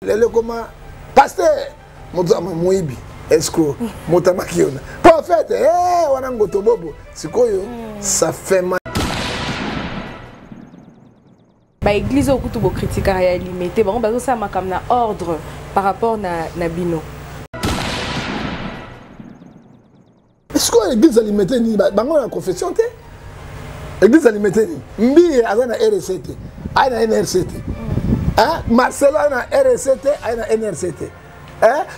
Lelo ekoma pasteur moto moyibi escroc moto amaki yona prophète eh, wana ngoto bobo sikoyo ça fait mal. Baeglise oyo kutu bokritikaka ya limete bango bazosala makambo na ordre par rapport na bino. Sikoyo église alimete nini? Bango na confession te. Église alimete nini? Mbiye aza na RC te, aye na NRC te. Marcelo aye na RC te, aye na NRC te.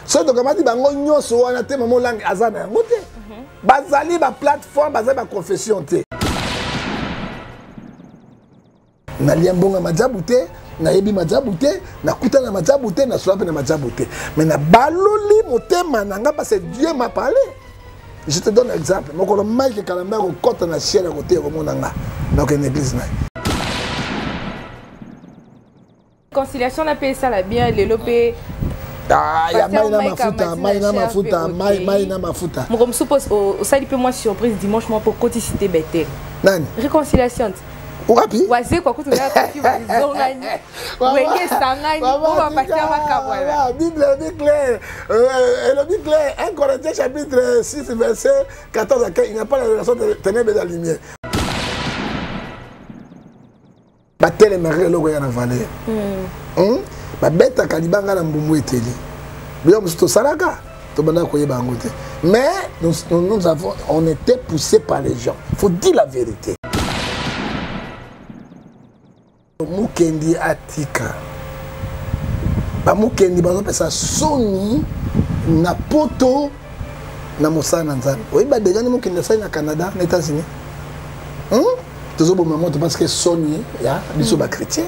Soki tokamati bango nyonso wana te, mama Olangi aza na yango te. Bazali baplateforme, bazali baconfession te. Nalia mbongo ya majabu te, nayebi majabu te, nakutana na majabu te, nasola mpe na majabu te, mais nabaloli motema na nga parce que Dieu m'a parlé. Je te donne exemple: mokolo Mike Kalamba akokɔta na ciel, akoteya, komona nga nakokende église na ye. Conciliation na mpe esala bien lelo mpe. Ah, ya mai na mafuta, mai na mafuta, mai mai na mafuta. Moko mosusu mpo osali mpe mwa surprise dimanche moko mpo okotisi te Betel. Nani? Réconciliation. Wapi? Wazekwa kutu kaki bazongani, wenge esangani po bapaster bakabwana. Bible elobi clair, elobi clair, 1 Corinthiens chapitre 6 verset 14 à 15: il n'y a pas la relation de ténèbres et de la lumière. Batelemaka eloko ya na valeur, Babetaka libanga na mbumbu eteli. Biloko mosusu tosalaka, tobandaka koyeba yango te, mais nous, nous avons, on était poussé par les gens, faut dire la vérité. Mukendi atika bamukendi bazopesa soni na poto na mosala na Nzambe. Oyebi badegani Mokendi asali na Canada, na États-Unis, Tozoboma moto parce que soni ya biso bachrétien.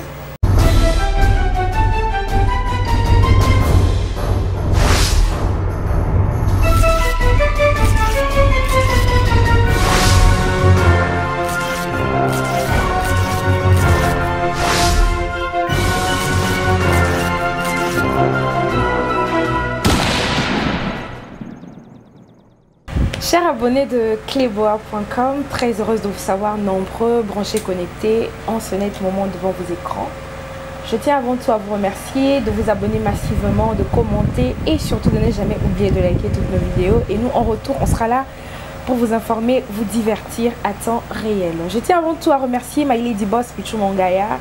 Chers abonnés de cleboa.com, très heureuse de vous savoir nombreux, branchés, connectés en ce net moment devant vos écrans. Je tiens avant tout à vous remercier de vous abonner massivement, de commenter et surtout de ne jamais oublier de liker toutes nos vidéos. Et nous, en retour, on sera là pour vous informer, vous divertir à temps réel. Je tiens avant tout à remercier My Lady Boss Pichou Mangaya.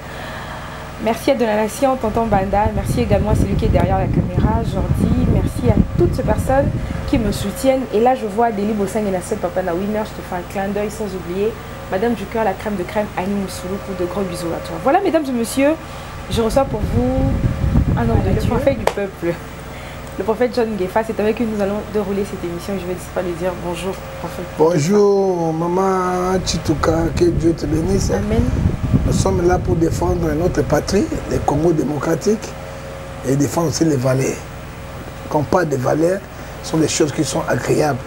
Merci à de la nation, Tonton Banda. Merci également à celui qui est derrière la caméra, Jordi. Merci à toutes ces personnes qui me soutiennent. Et là, je vois Deli Bossang et la seule papa na Winner. Je te fais un clin d'œil sans oublier Madame du cœur, la crème de crème, Annie Moussouloukou. De gros bisous à toi. Voilà, mesdames et messieurs, je reçois pour vous un homme de Dieu, le prophète du peuple. Le prophète John Ngefa, c'est avec lui que nous allons dérouler cette émission. Je vais pas lui dire bonjour, prophète. Bonjour, maman Chituka, que Dieu te bénisse. Amen. Nous sommes là pour défendre notre patrie, le Congo démocratique, et défendre aussi les valeurs. Quand on parle de valeurs, ce sont des choses qui sont agréables,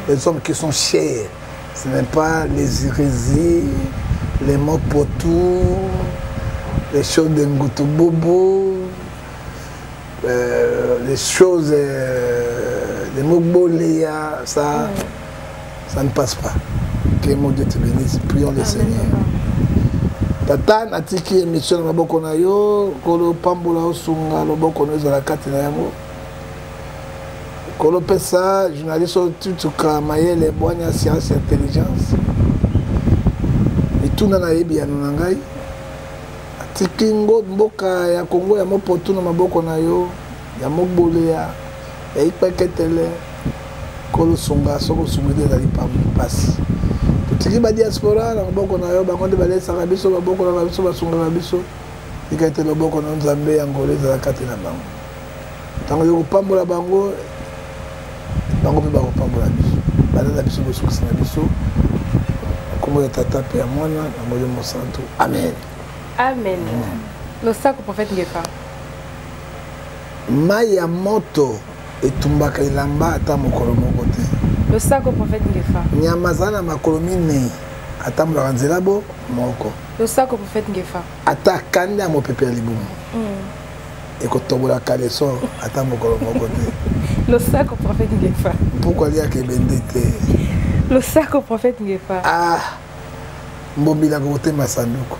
les hommes qui sont chers. Ce n'est pas les hérésies, les mots potou, les choses de Ngutubobo, les choses, les mots boléa, ça, ça ne passe pas. Que mon Dieu te bénisse. Prions le Seigneur. Tata, natiki émission na maboko na yo, Nkolo pambola, osunga, loboko na yo ezala kati na yango. Nkolo pesa journaliste oyo tutuka mayele, bwanya, science, intelligence. Mituna nayebi yano na ngai. Atiki ngo mboka ya Kongo ya mopotu na maboko na yo, ya mobolea, ya ikpeketele. Nkolo sunga, soki osungi te ezali mpasi. Totiki badiaspora na maboko na yo, bango nde balesaka biso, babokolaka biso, basungaka biso. Tika ete loboko na Nzambe ya ngolu ezala kati na bango. Ntango yo kopambola bango, bango mpe bakopambola biso. Banda na biso, bosukisa na biso. Nkombo ya Tata mpe ya Mwana na Molimo Mosantu. Amen. Amen. Losako, prophète Ngefa. Mai ya moto etumbaka elamba ata mokolo moko te. Losako, prophète Ngefa. Nyama aza na makolo minei, atambolaka nzela bo moko. Losako, prophète Ngefa. Ata kanda ya mopepe ya libumu ekotobola caleçon ata mokolo moko te. Losako, prophète Ngefa. Mpuku aliaka ebende te. Losako, prophète Ngefa. Ah, mbombilaka kotema sanduku.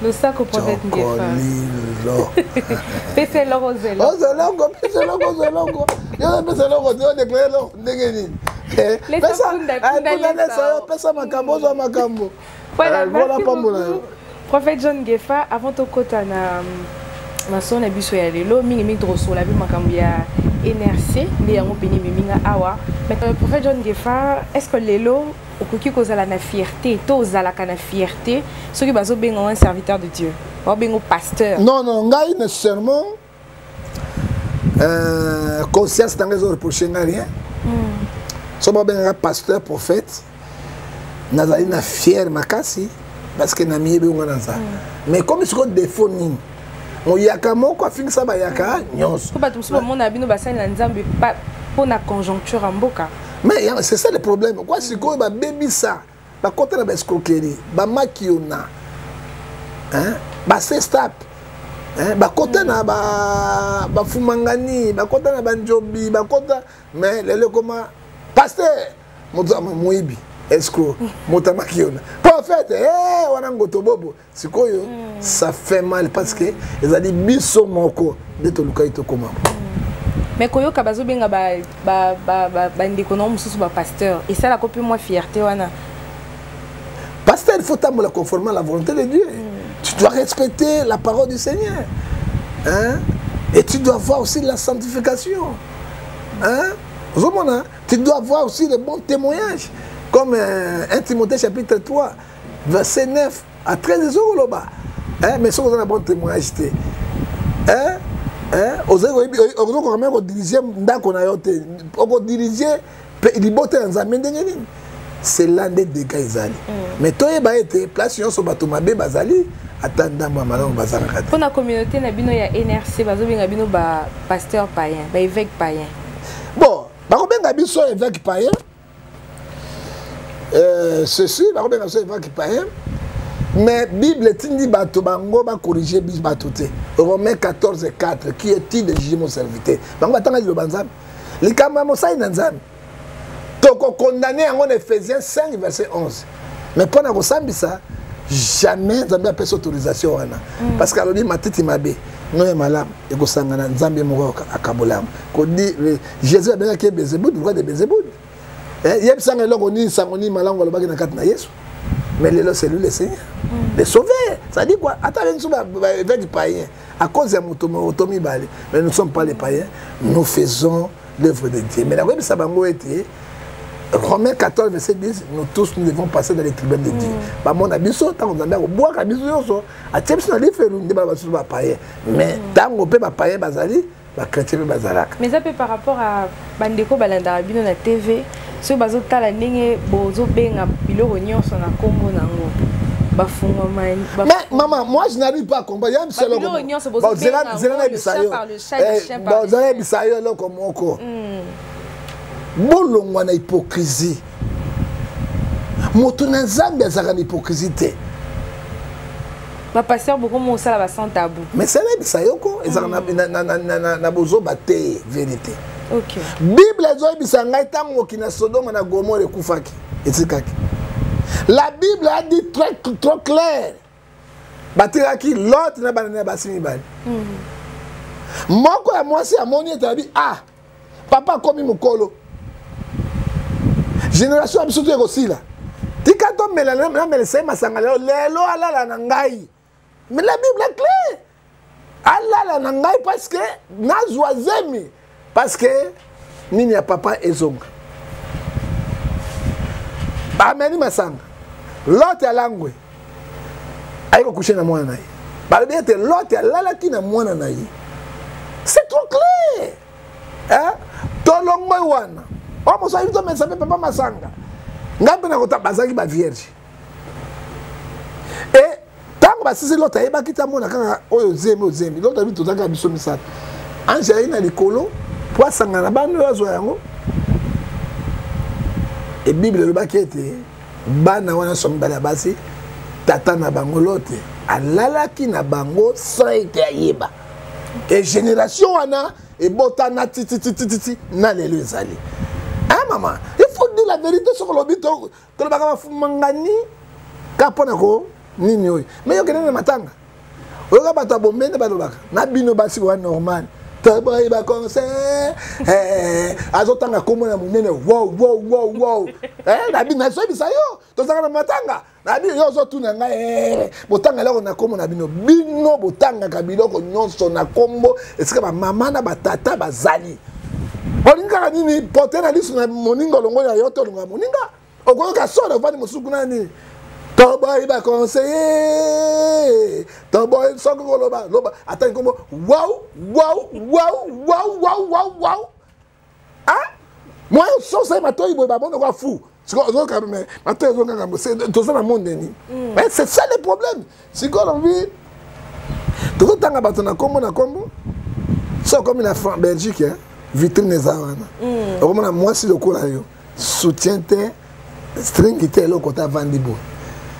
Losako prophète Ngefa. Chokolilo. Pesa eloko ozela. Ozwa eloko, pesa eloko, ozwa eloko. Yo pesa eloko te, odeklare eloko ndenge nini? Lesa punda, punda Punda lesa. lesa yo, pesa makambo, ozwa makambo. Voilà, Voilà, merci pambola beaucoup. yo. Prophète John Ngefa, avant tokota na maso na biso ya lelo, mingi mingi tokosola mpe makambo ya NRC nde yango pene ememinga awa. Mais prophète John Ngefa, est-ce que lelo okoki kozala na fierté to ozalaka na fierté soki bazobenga un serviteur de Dieu, baobenga pasteur? Non, non, ngai nécessairement conscience na ngai ezoreproche ngai rien. So babengaka pasteur, prophète, nazali na fier makasi parce que namiyebi ngo naza. Mais comme sikoyo défaut nini, moyaka moko afingisa bayaka nyonso. Po bato mosusu bamona bino basali na Nzambe mpo na conjoncture ya mboka. Mais c'est ça le problème kwa sikoyo, babebisa, bakota na baescroquerie, bamakiona, hein? Basestap, hein? Bakota na bafumangani, bakota na banjobi, bakota. Mais lelo ekoma pasteur, moto moyibi, escroc, moto amakiona, prophète, eh, wana ngoto bobo. Sikoyo ça fait mal parce que ezali biso moko nde tolukaki tokoma. Mais koyoka bazobenga bandeko na mosusu bapasteur, esalaka mpe mwa fierté wana? Pasteur, il faut tambola conformément à la volonté de Dieu. Tu dois respecter la parole du Seigneur, hein? Et tu dois voir aussi la sanctification, hein? Ozomona, tu dois voir aussi les bons témoignages comme 1 Timothée chapitre 3 verset 9 à 13 ezokoloba, hein? Mais soki oza na bon témoignage te, hein? Hein? Ozokoka meme kodirige ndako na yo te, okodirige libota ya Nzambe ndenge nini? C'est là nde dégâts ezali. Mais toyeba ete place nyonso bato mabe bazali, ata ndambo ya malamu bazalaka te. Mpo na communauté na bino ya NRC, bazobenga bino bapasteur païen, baévêque païen. Bon, bakobenga biso évêque païen, ceci, bakobenga biso évêque païen, mais Bible etindi bato bango bakorige biso bato te. Romain 14 4: qui est-il de juger mon serviteur? Bango batanga liloba Nzambe. Likambo ya mosali na Nzambe, tokokondane yango na Ephésiens 5 verset 11. Mais mpo na kosambisa, jamais Nzambe apesi autorisation wana, parce que alobi matiti mabe no ya malamu ekosangana, Nzambe moko akabolama. Kodi Jésus abengaki ye Belzébuth, roi de Belzébuth. Yebisanga eloko nini, sango nini malamu alobaki na kati na Yesu? Mais lelo c'est lui le Seigneur, le sauveur. Ça dit quoi? Ata biso baévêque païen à cause ya moto moto mibale, mais nous ne sommes pas les païens, nous faisons l'œuvre de Dieu. Mais nakoyebisa bango ete Romains 14 verset 10, nous tous, nous devons passer dans les tribunaux de Dieu. Bamona biso ntango Nzambe akobwaka biso nyonso, atie biso na lifelu nde bana basusu bapayen. Mais ntango mpe bapayen bazali, bachrétien mpe bazalaka. Mais eza mpe par rapport à bandeko balandaka bino na TV, soki bazotala ndenge bozobenga biloko nyonso na nkombo nango, bafungwama. Mais maman, moi je n'arrive pas à comprendre. Ya biso eloko nyonso bozobenga. Zela nayebisa yo, zela nayebisa yo eloko moko. Bolongwa na hypocrisie. Moto na Nzambe azalaka na hypocrisie te. Bapasteur bokomi osala ba sans tabou. Mais sela yebisa yo ko ezalaka na bozoba te, vérité. Bible ezoyebisa ngai ntango mokili na Sodome na Gomore ekufaki, etikaki, la Bible a dit très trop clair, batikaki Lot na bana na basi mibale. Moko ya mwasi amoni ete abi: ah, papa akomi mokolo, génération ya biso to ekosila, tika tomela, namelesa ye masanga lelo, lelo alala na ngai. Mais la Bible est claire, alala na ngai parce que nazwa zemi, parce que nini ya papa ezonga. Bameli masanga, Lot alangwe, ayi kokushe na mwana na ye. Balobi ete Lot alalaki na mwana na ye. C'est trop clair, hein? Tolongwe wana oyo moso ayebi tomelisa mpe papa masanga, ngai mpe nakota. Bazalaki bavierge e ntango basisi, Lot ayebaki te, amona kaka oyo zemi, oyo zemi. Lot ayebi tozalaka biso misato. Ange ayi na likolo po asangana na bana oyo azwa yango. E Bible elobaki ete bana wana so mibale ya basi, tata na bango Lote alalaki na bango sans ete ayeba. E génération wana ebotana tititititi na lelo ezali. Ah mama, il faut dire la vérité. Soki olobi, tolobaka bafumangani ka mpona ko Nini oyo? Mais yo kende na matanga. Oyoka bato ya bombe nde balobaka na bino basi wa normal. Toboyi ba conseil. Eh, azotanga kombo na munene. Wow wow wow wow. Eh, na bino nazoyebisa yo, tozalaka na matanga. Na bino yo ozotuna ngai, eh, botanga eloko na kombo na bino. Bino botangaka biloko nyonso na kombo esika ba mama na ba tata bazali. Olingi kaka nini pote na liso na moninga olongoli ya yo to olongola moninga? Okoyoka solo ovandi mosusu kuna nini? Toboyi ba conseiller, toboyi soki koloba loba ata nkombo wow wow wow wow wow wow wow. Ah? Moi sosa ye matoi boye babongo kwa fou. Sikoyo ozoyoka mais matoi ezongaka toza na monde nini? Mais c'est ça le problème. Sikoyo olobi tozotanga bato na kombo na kombo. Soki okomi na Belgique, hein, vitrine eza wana. Okomona mwasi lokola yo, soutien te, string te, eloko te, avandi boye.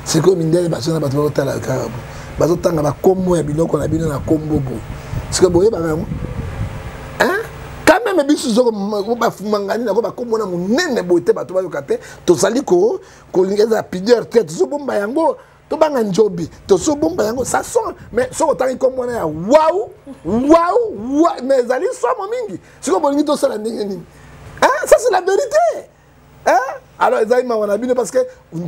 Sikoyo mindele bazo na bato bazotala kaka boye, bazotanga bakombo ya biloko na bino na kombo boye. Sikoyo boyebaka yango, hein? Quand même biso zoko bafumangani nako bakombo na monene boye te, bato bayoka te. Tozali kolinga eza pudeur te, tozobomba yango, tobanga njobi, tozobomba yango, ça sent. Mais soki otangi kombo wana ya waou waou wa, mais ezali somo mingi. Sikoyo bolingi tosala ndenge nini? Hein? Ça c'est la vérité. Hein? Alors ezali mawa na bino parce que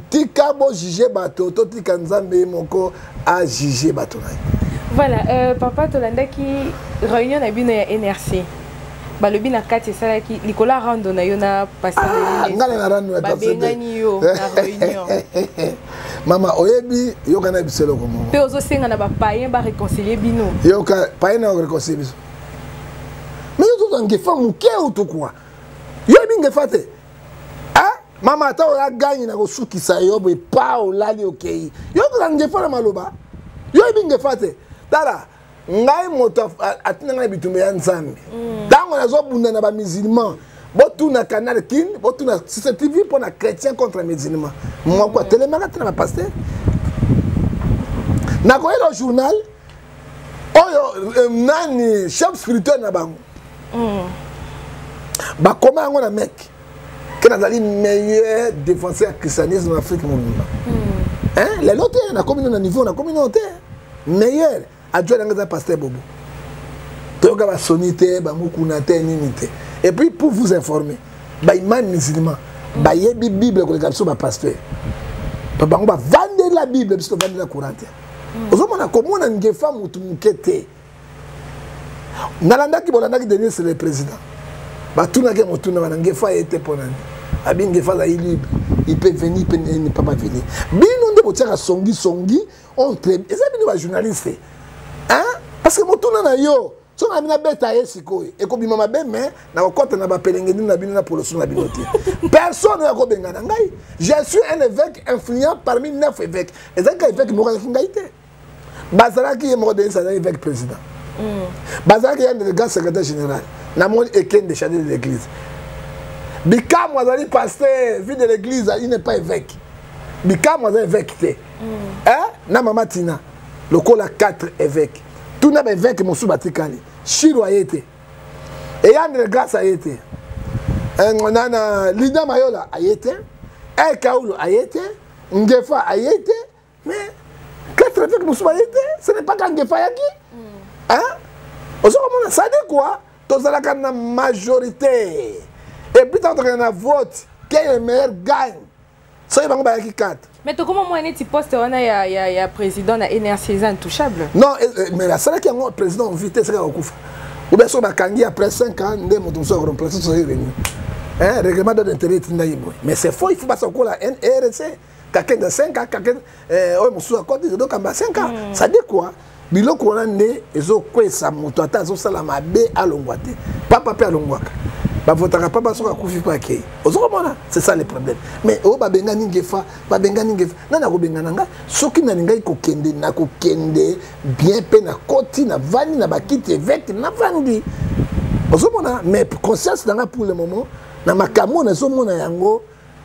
tika bo juger bato, totika Nzambe moko a juger bato na ye. Voilà, papa tolandaki réunion na bino ya NRC. Balobi na kati esalaki likolo ya rando na yo na pasteur Ah, Denis. nga na rando na pasteur Denis. Babengani yo na réunion. Mama, oyebi yoka na biso eloko moko. Pe ozosenga na ba païen ba réconcilier bino. Yoka païen na réconcilier biso. Mais yo toza ngefa moke ou to quoi? Yo yebi ngefa te. Hein? Mama, ata oya gagne na kosukisa yo boye pa olali okei. Yo toza ngefa na maloba. Yo yebi ngefa te. Tala, ngai moto atinda ngai na bitumba ya Nzambe. Ntango nazobunda na ba musulman, botuna Canal Kin, botuna CCTV mpo na chrétien contre musulman. Moko atelemaka te na ba pasteur. Nakoyela journal oyo nani chef spirituel na bango. Bakoma yango na Mecque. Ke nazali meilleur défenseur ya christianisme na Afrique mobimba. Hein? Lelo te nakomi na niveau, nakomi no te. Meilleur adjoint nanga eza pasteur Bobo. Toyoka ba soni te, ba mukuna te, nini te. Et puis pour vous informer, ba imam musulman, ba yebi Bible koleka biso ba pasteur. Pa bango ba vandela Bible biso vandela Coran te. Ozomona komona ngefa mutu muke te. Nalandaki bolandaki Denis le président. Batunaki motuna wana ngefa ye te pona nini? Abi ngefa azali libre. Il peut venir, il peut ne pas venir. Bino nde botiaka songi songi entre eza bino ba journaliste. Hein? Parce que motuna na yo so na bino beta ye sikoyo ekobima mabe mais na kokota na bapelengeni na bino na poloso na bino te. Personne ya kobenga na ngai. Je suis un évêque influent parmi 9 évêques. Ezalaki ka évêque moko azalaki ngai te. Bazalaki ye moko Denis azalaki évêque président. Bazalaki ye le grand secrétaire général. Namoni Ekende chargé de l'église. Bikamwa azali pasteur, vie de l'église, il n'est pas évêque. Bikamwa azali évêque te. Hein? Na mama Tina, lokola 4 évêques. Tuna ba évêque mosusu batikali. Shiro ayete. Eyandre Grâce ayete. Nana Lida Mayola ayete. El Kaulo ayete. Ngefa ayete. Mais 4 évêques mosusu bayete, ce n'est pas ka Ngefa yaki. Hein? Ozokomona ça dit quoi? Tozalaka na majorité. Et puis tant tokende na vote, quel est le meilleur gagne? Soki bango bayaki 4. Mais tokoma mwa neti poste wana ya président na NRC eza intouchable. Non, mais asalaki yango président en vitesse kaka kokufa. Ou bien soki bakangi après 5 ans nde moto mosusu akoremplace soki réunion. Hein, règlement d'ordre intérieur etindaki boye. Mais c'est faux, il faut basa kokola NRC. Kakende 5 ans, kakende, oyo mosusu akoti, ezokamba 5 ans. Ça dit quoi? Biloko wana nde ezokwesa moto ata azosala mabe alongwa te. Papa pe alongwaka. Bavotaka papa soki akufi pe akei. Ozokomona? C'est ça le problème. Mais oyo babengani ngefa, babengani ngefa. Nani akobengana nga? Soki nalingaki kokende, nakokende bien pe nakoti, navandi na bakiti évêque, navandi. Ozomona? Mais conscience na nga pour le moment, na makambo nazomona yango,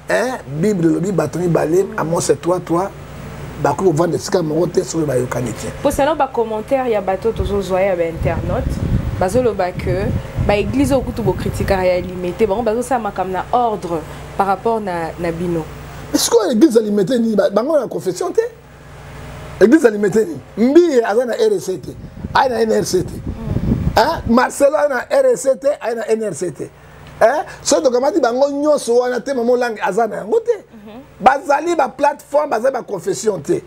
hein, Bible elobi bato mibale, Amos 3, 3, bakoki kovanda esika moko te soki bayokani te. Po selon ba commentaire ya bato tozozwa ya ba internaute, bazoloba que ba église oyo kutu bokritikaka ya limete, bango bazosala makambo na ordre par rapport na bino. Mais sikoyo église ya limete nini? Bango na confession te. Église ya Limete nini? Mbiye aza na RC te, aye na NRC te. Marcelo aye na RC te, aye na NRC te. Soki tokamati bango nyonso wana te, mama Olangi aza na yango te. Bazali baplateforme, bazali baconfession te.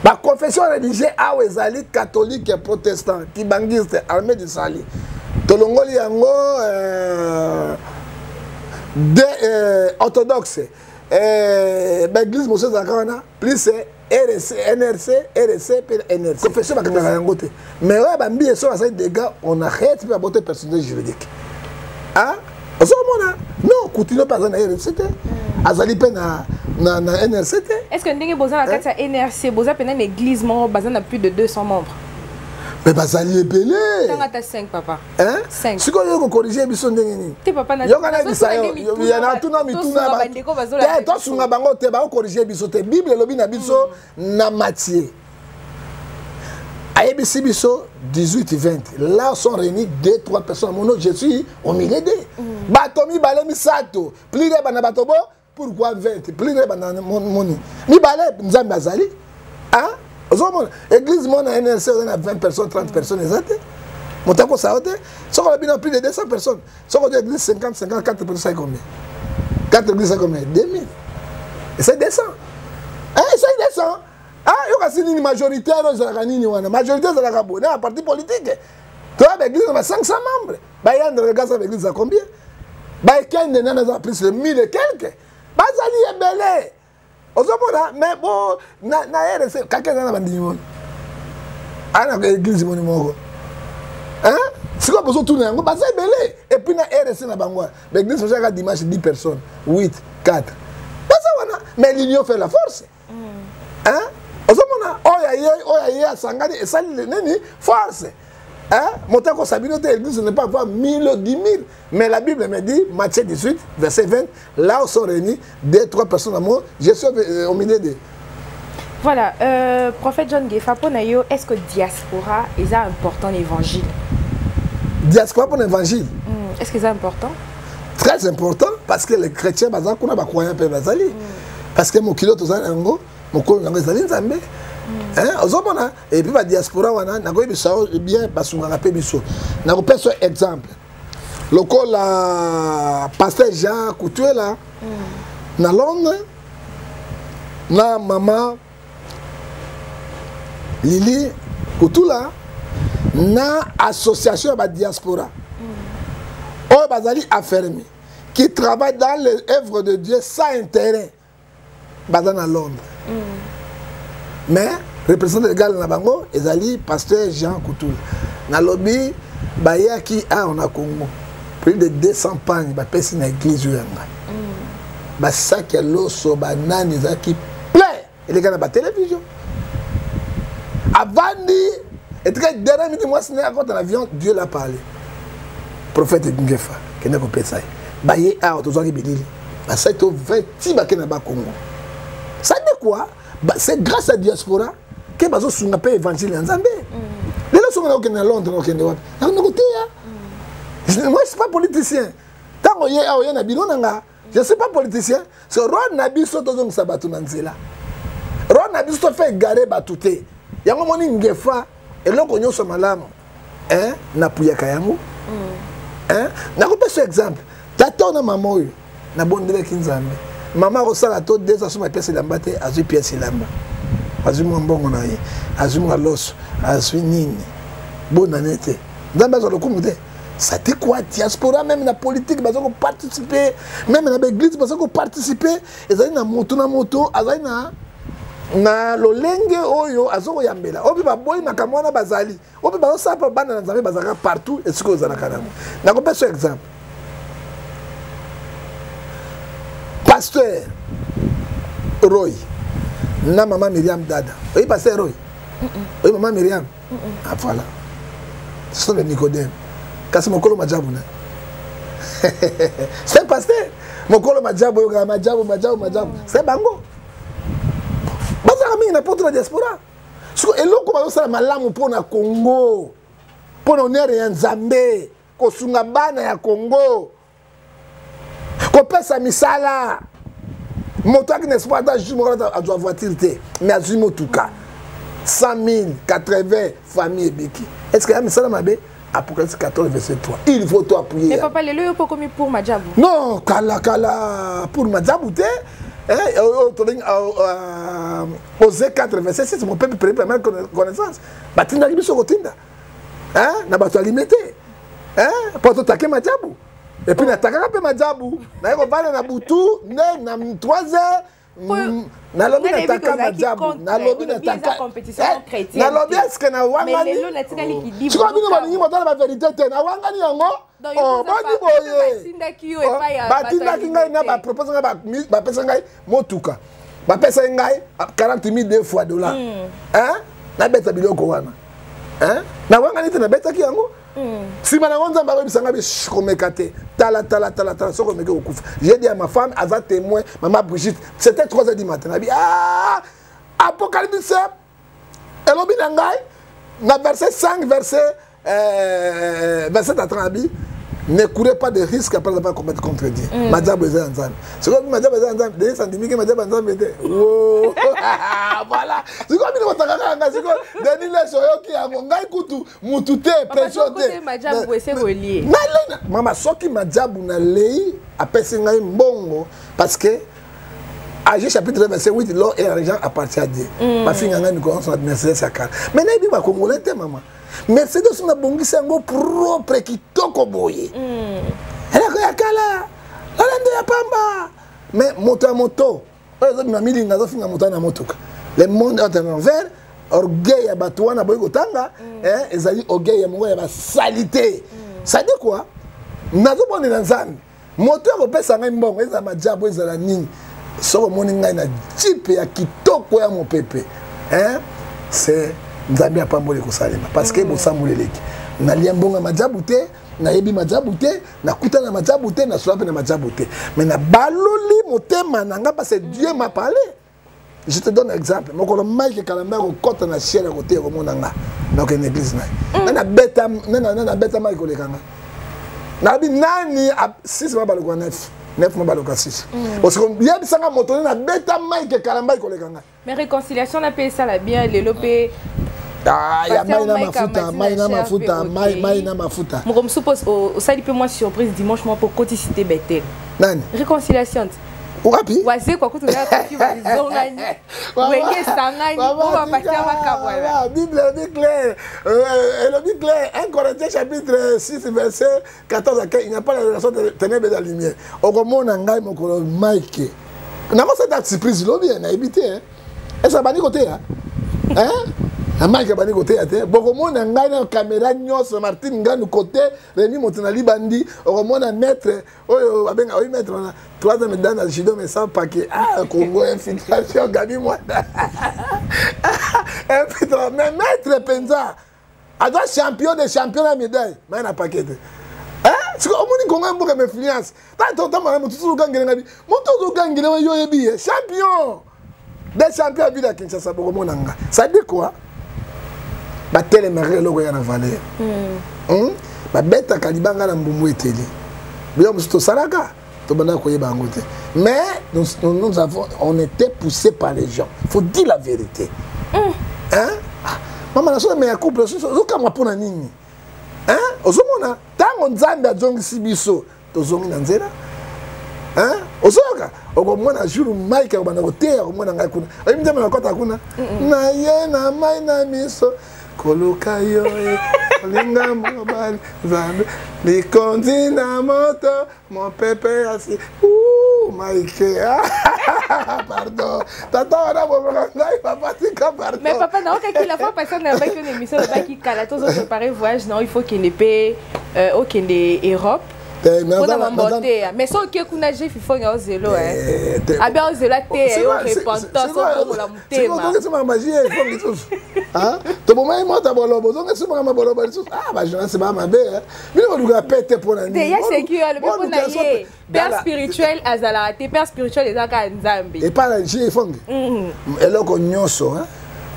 Baconfession religieux awa ezali catholique, protestant, kibangiste, armée du salut. Tolongoli yango orthodoxe, baeglise mosusu ezalaka wana, plus RC, NRC, RC mpe NRC. Confession bakangaka yango te, mais oyo bambiye so basali dégâts, on arrête mpe babote personnage juridique. Ozokomona non, Kutino mpe aza na RC te, azali mpe na NRC te. Est ce que ndenge boza na kati ya NRC, boza mpena na église moko baza na plus de 200 membres? Mais bazali ebele. Tanga ata 5, papa. Sikoyo yo kokorige biso ndenge nini? Yoka nayebisa yo, natuna mituna te, tosunga bango te, bakokorige biso te. Bible elobi na biso na Matthieu, ayebisi biso 18 20: là sont réunis deux trois personnes, mon nom, je suis au milieu d'eux. Bato mibale, misato, plus de bana bato bo. Pourquoi 20 plus de bana moni mibale? Nzambe azali. Ozomona église mona NRC oza na 20 personnes, 30 personnes, eza te. Moto akosala te. Soki olobi na plus de 200 personnes, soki odi église 50 54 personnes, c'est combien? 4 églises, c'est combien? 2000, et c'est 200, c'est 200. Yoka si nini majoritaire oyo ezalaka nini wana? Majorité ezalaka boye na parti politique. Toya baeglise na ba 500 membres, bayandre gasa baeglise ya combien? Baekende nani aza plus de 1000 et quelque, bazali ebele. Ozomona, mais bo na RC kaka eza na bandimi moni ana église moni moko. Sikoyo bozotuna yango, baza ebele. Et puis na RC na bango baeglise ozalaka dimanche 10 personnes, 8, 4, baza wana. Mais l'union fait la force. Ozomona oyo aye, oyo aye, asangani, esali nini? Force. Moto akosa bino te, église ne pas avoir 1000, 10 000. Mais la Bible me dit, Matthieu 18 verset 20: là où sont réunis deux trois personnes à moi, je suis au milieu d'eux. Voilà, prophète John Ngefa, pour yo, est-ce que diaspora est important l'évangile? Diaspora pour l'évangile? Est-ce que c'est important? Très important, parce que les chrétiens baza kuna, ba croyants pe bazali. Parce que mokili oyo toza na yango, mokolo yango ezali Nzambe. Ozomona, et puis ba diaspora wana, nakoyebisa yo bien, basungaka mpe biso. Nakopesa yo exemple lokola pasteur Jean Kutuela na Londres, na mama Lili Kutula, na association ya badiaspora oyo bazali affermi, qui travaille dans l'œuvre de Dieu sans intérêt, baza na Londres. Mais représentant légal na bango ezali pasteur Jean Kutula. Nalobi bayaki awa na Congo, plus de 200 pagnes bapesi na église oyo ya ngai, basaki ya loso, banani, ezalaki plein, eleka na batelevizio. Avandi etika dernière minute, mwasi ne akota na avion, Dieu l'a parlé: prophète Ngefa, kende kopesa ye. Baye awa, tozwaki bilili, basali to 20 ti bake na Bakongo. Ça de quoi? C'est grâce à diaspora ke bazosunga mpe évangile ya Nzambe. Lelo songo nakokende na Londres, nakokende wapi? Nakokende koteya. Moi, je suis pas politicien. Ntango ye awa, ye na bino na nga, je suis pas politicien. So rôle na biso, tozongisa bato na nzela. Rôle na biso, tofe egare bato te. Yango moni Ngefa, eloko nyonso malamu napuyaka yango. Nakopesa exemple: tata na mama oyo nabondelaki Nzambe, mama akosala to deux ans, soma pièce elamba te, azwi pièce elamba, azwi mwa mbongo na ye, azwi mwa loso, azwi nini, bonane te. Nzambe azwa lokumu te. Ça te quoi? Diaspora, même na politique baza koparticipe, même na baeglise baza koparticipe. Ezali na moto na moto azali na lolenge oyo aza koyambela. Oyo mpe baboyi makambo wana, bazali oyo mpe bazosala mpo bana na Nzambe bazalaka partout esika oyo ozalaka nango. Nakopesa exemple: pasteur Roy na mama Miriam Dada. Oyi pasteur Roy, oyi mama Miriam. Ah, voilà, ce sont les Nicodème. Kasi mokolo majabu na, c'est un pasteur mokolo majabu, oyokaka majabu, majabu, majabu, c'est bango. Bazalaka mingi na poto, na diaspora. Siko eloko bazosala malamu mpo na Congo, mpo na honneur ya Nzambe, kosunga bana ya Congo, kopesa misala. Moto aki na espoir ata jour moko azwa voiture te, mais azwi motuka. 100 000, 80 famille ebiki. Est ce que ya misala mabe? Apocalypse 14 verset 3, il faut to appuyer. Mais papa, lelo yo pokomi pour Majabu? Non, kala kala pour Majabu te. Eh, oh, oh, Osée 4 verset 6, mon peuple périt par manque connaissance. Batindaki biso kotinda na bato alime te mpo totake Majabu. Et puis natakaka mpe Majabu, naye kovanda na butu nde na 3 heures. Nalobi nataka Majabu, nalobi nataka, nalobi eske nawangani? Sikoyo bino balingi motala bavérité te, nawangani yango. Boni boye, batindaki ngai na bapropose ngai, bapesa ngai motuka, bapesaki ngai 40 000 deux fois dollar, nabeta biloko wana. Nawangani te, nabetaki yango. Nsima nango Nzambe akoyebisa ngai komeka te. Tala, tala, tala, tala, soki omeki kokufa. J'ai dit à ma femme, aza témoin, mama Brigitte, c'était 3 heures du matin. Nabi, ah, Apocalypse elobi na ngai na verset 5, verset verset 30, abi ne courez pas de risque après avoir combattu contre Dieu. Majabu eza ya Nzambe. Sikoyo majabu eza ya Nzambe, Denis andimiki majabu ya Nzambe te. Voilà, sikoyo bino botakaka ngai. Sikoyo Denis Leso oyoki yango, ngai kutu mutu te, pression te. Mama, soki majabu nalei, apesi ngai mbongo, parce que Aggée chapitre verset 8, l'or et l'argent appartient à Dieu. Bafinga ngai mikolo nyonso na Mercedes ya kala, mais nayebi bakongolais te. Mama, Mercedes nabongisi yango propre, kitoko boye, eloko ya kala, lolendo ya pamba. Mais moto ya moto oyo ezobima milinga, azofinga moto na motuka. Le monde est en envers. Orgueil ya bato wana boyi kotanga, ezali orgueil ya mongo ya basaleté. Ça dit quoi? Nazobondela Nzambe, moto ya kopesa ngai mbongo, ezala majabu, ezala nini, soki omoni ngai na jeep ya kitoko ya mopepe, c'est Nzambe apamboli kosalema, parce que bosamboli eleki. Nalia mbongo ya majabu te, nayebi majabu te, nakutana na majabu te, nasola mpe na majabu te, mais nabaloli motema na nga parce que Dieu m'a parlé. Je te donne un exemple: mokolo Mike Kalamba akokɔta na chiere ya koteya, komona nga nakokende église na ye, nana nabeta Mike koleka nga. Nayebi nani 6 ma baluka 9, 9 ma baluka 6, parce que yebisanga moto nde nabeta Mike Kalamba koleka nga. Mais réconciliation na mpe esala bien lelo mpe. Ya mai na mafuta, mai na mafuta, mai na mafuta. Moko mosusu mpo osali mpe mwa surprise dimanche moko mpo okoti cité Betel. Nani? Réconciliation. Wapi? Wazekwa kutu koki, bazongani, wenge esangani po bapatia makambo. Bible elobi clair, elobi clair, 1 Corinthiens chapitre 6 verset 14 à 15, il n'y a pas la relation de ténèbres et de la lumière. Okomona ngai mokolo Mike nakosala surprise lobi, nayebi te ese abandi koteya na Mike, abandi koteya te. Bokomona ngai na caméra nyonso, Martine Nganu kote, Remi moto na libandi. Okomona maître oyo babenga oyi maître wana, troisième dan na judo, mais sans paquet. Ah, Congo infiltration, Gabi Mwana infiltration. Mais maître mpenza aza champion de champion na médaille, mai na paquet te. Siko omoni Kongo mboka ma influence. Totambaka motu susu ogangele ngai, moto ozogangele yo oyebi ye, champion de champion ya ville ya Kinshasa. Bokomona nga. Ça dit quoi? Batelemaka eloko ya na valeur, Babetaka libanga na mbumbu eteli. Biloko mosusu tosalaka, tobandaka koyeba yango te, mais nous, nous avons, on était poussé par les gens, faut dire la vérité, hein? Ah, mama, naso me ya couple ozokamwa mpona nini, hein? Ozomona ntango Nzambe azongisi biso, tozongi na nzela, hein? Ozoyoka, okomona jour Mike akobanda koteya, okomona ngai kuna. Oyebi Nzambe nakɔta kuna na ye na mai na miso koluka yo e, olinga mobali Nzambe likonzi na moto mopepe asi. Mike, pardon, tata wana bomaka ngai, papa tika, pardon. Mais papa, naokaki la fois passée nayambaki une émission, olobaki kala tozopréparer voyage na, il faut kende mpe okende Europe mpona mambo te. Mais soki oke kuna, je fifonga ozelo abi ozela te yo repentance, okongola motema. Magie lisusu tobomai mota bolobo, ozonga sumaka bolobo lisusu. Bajournaliste baa mabe, bino boluka pe te mpona nini? Ya seki alobi mpona ye père spirituel azalaka te, père spirituel eza kaka Nzambe. Epai na ji efonge, eloko nyonso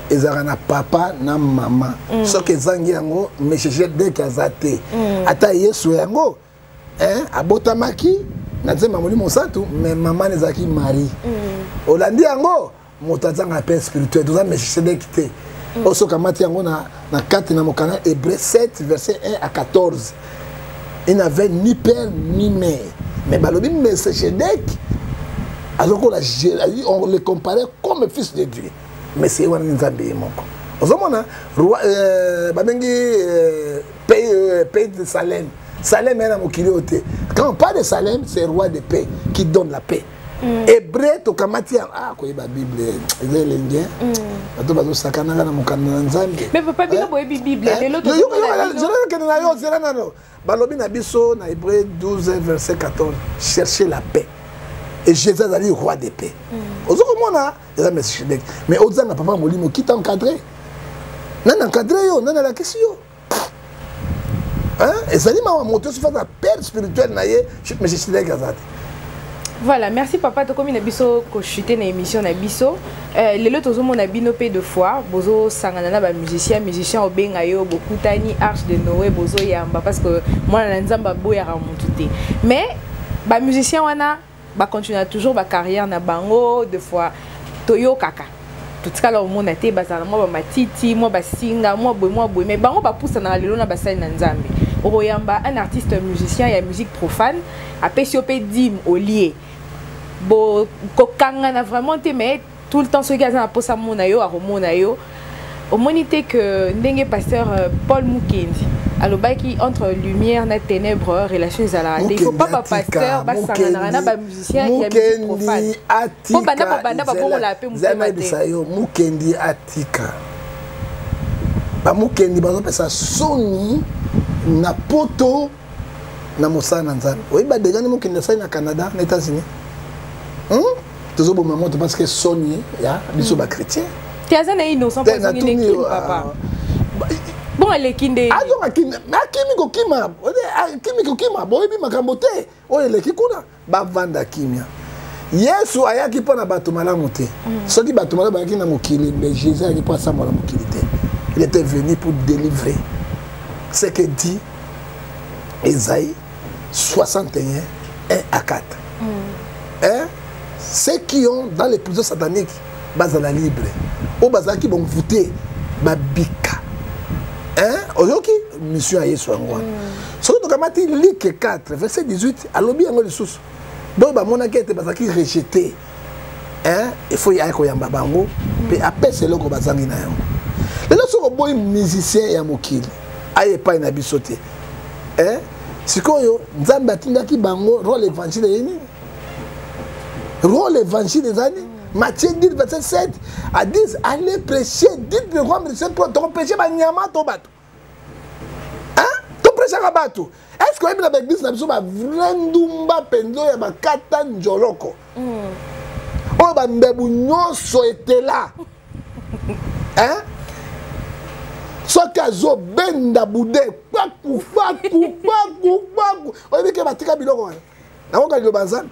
ezalaka na papa na mama. Soki ezangi yango, Melchisedek aza te. Ata Yesu yango abotamaki na nzembo ya Molimo Santu, mais mama ezalaki Marie. Olandi yango, moto azanga père spirituel, toza Melchisedek te. Oyo soki amati yango na kati na mokanda Hébreu 7 verset 1 à 14. Il n'avait ni père ni mère, mais balobi Melchizedek azokola, on le comparait comme fils de Dieu, mais c'est wana Nzambe ye moko. Ozomona roi, babengi pays de Salem. Salem ena mokili oyo te. Quand on parle de Salem, c'est roi de paix qui donne la paix. Hébreu tokamati ya koyeba Bible eza elenge. Bato bazosakanaka na mokanda na Nzambe. Mais papa, bino boyebi Bible lelo. Kende na yo, zela nano. Balobi na biso na Hébreu 12 verset 14: cherchez la paix. Et Jésus azali roi de paix. Ozo komona eza Melchizedek, mais ozanga papa molimo qui t'a encadré? Nani encadré yo? Nani alakisi yo? Hein? Ezali mawa, moto nyonso aza père spirituel na ye. Melchizedek aza te. Voilà, merci papa. Tokomi na biso kochute na émission na biso. Lelo tozomona bino mpe de fois bozosangana na bamusicien, musicien obenga yo, bokutani arche de Noé, bozoyamba, parce que mwana na Nzambe aboyaka motu te. Mais bamusicien wana bacontinue toujours bacarrière na bango. De fois toyokaka, totikala omona te bazala mwa bamatiti, mwa basinga, mwa boye, mwa boye, mais bango bapusanaka lelo na basali na Nzambe. Okoyamba un artiste musicien ya musique profane, apesi yo mpe dîme, olie, kokangana vraiment te, mais tout le temps soki aza na mposa mona yo, akomona yo. Omoni te que ndenge pasteur Paul Mukendi alobaki, entre lumière na ténèbre relation ezalaka te, il faut pas bapasteur basanganaka na bamusicien ya musique profane? Po banda babanda babongola mpe motema te. Yo Mukendi atika. Bamukendi bazopesa soni na poto na mosala na Nzambe. Oyebi badegani Mokende asali na Canada, na États-Unis? Tozoboma moto parce que soni ya biso bachrétien. Te, aza na innocent papa. Bon, aleki nde. Azonga kimi, akimi kokima, akimi kokima. Boyebi makambo te oyo eleki kuna. Bavanda kimia. Yesu ayaki mpo na bato malamu te. Soki bato malamu bayaki na mokili, mais Jésus ayaki mpo asambola mokili te. Il était venu pour délivrer ce que dit Esaïe 61 1 à 4. Hein? Ceux qui ont dans les prisons sataniques bazala libre, oyo bazalaki bonvoûté babika. Hein? Oyoki mission ya Yesu yango wana. Soki tokamati Luc 4 verset 18, alobi yango lisusu boyo bamonaki ete bazalaki rejeté, hein? Il faut yaya koyamba bango mpe apesa eloko bazangi na yango. Lelo soki oboyi musicien ya mokili aye epai na biso te, hein? Sikoyo Nzambe atindaki bango, rôle évangile eye nini? Rôle évangile eza nini? Matthieu 10 verset 7 à 10: allez prêcher, dites le royaume de Dieu. Tokoprêche banyama to bato? Toprêchaka bato. Est ce que oyebi na baeglise na biso bavrai ndumba mpenza oyo ya bakata njoloko, oyo bambebu nyonso etela, hein? Soki azobenda bude, kpaku kpaku kpaku kpaku, oyebi ke batika biloko wana? Nakoka liloba Nzambe,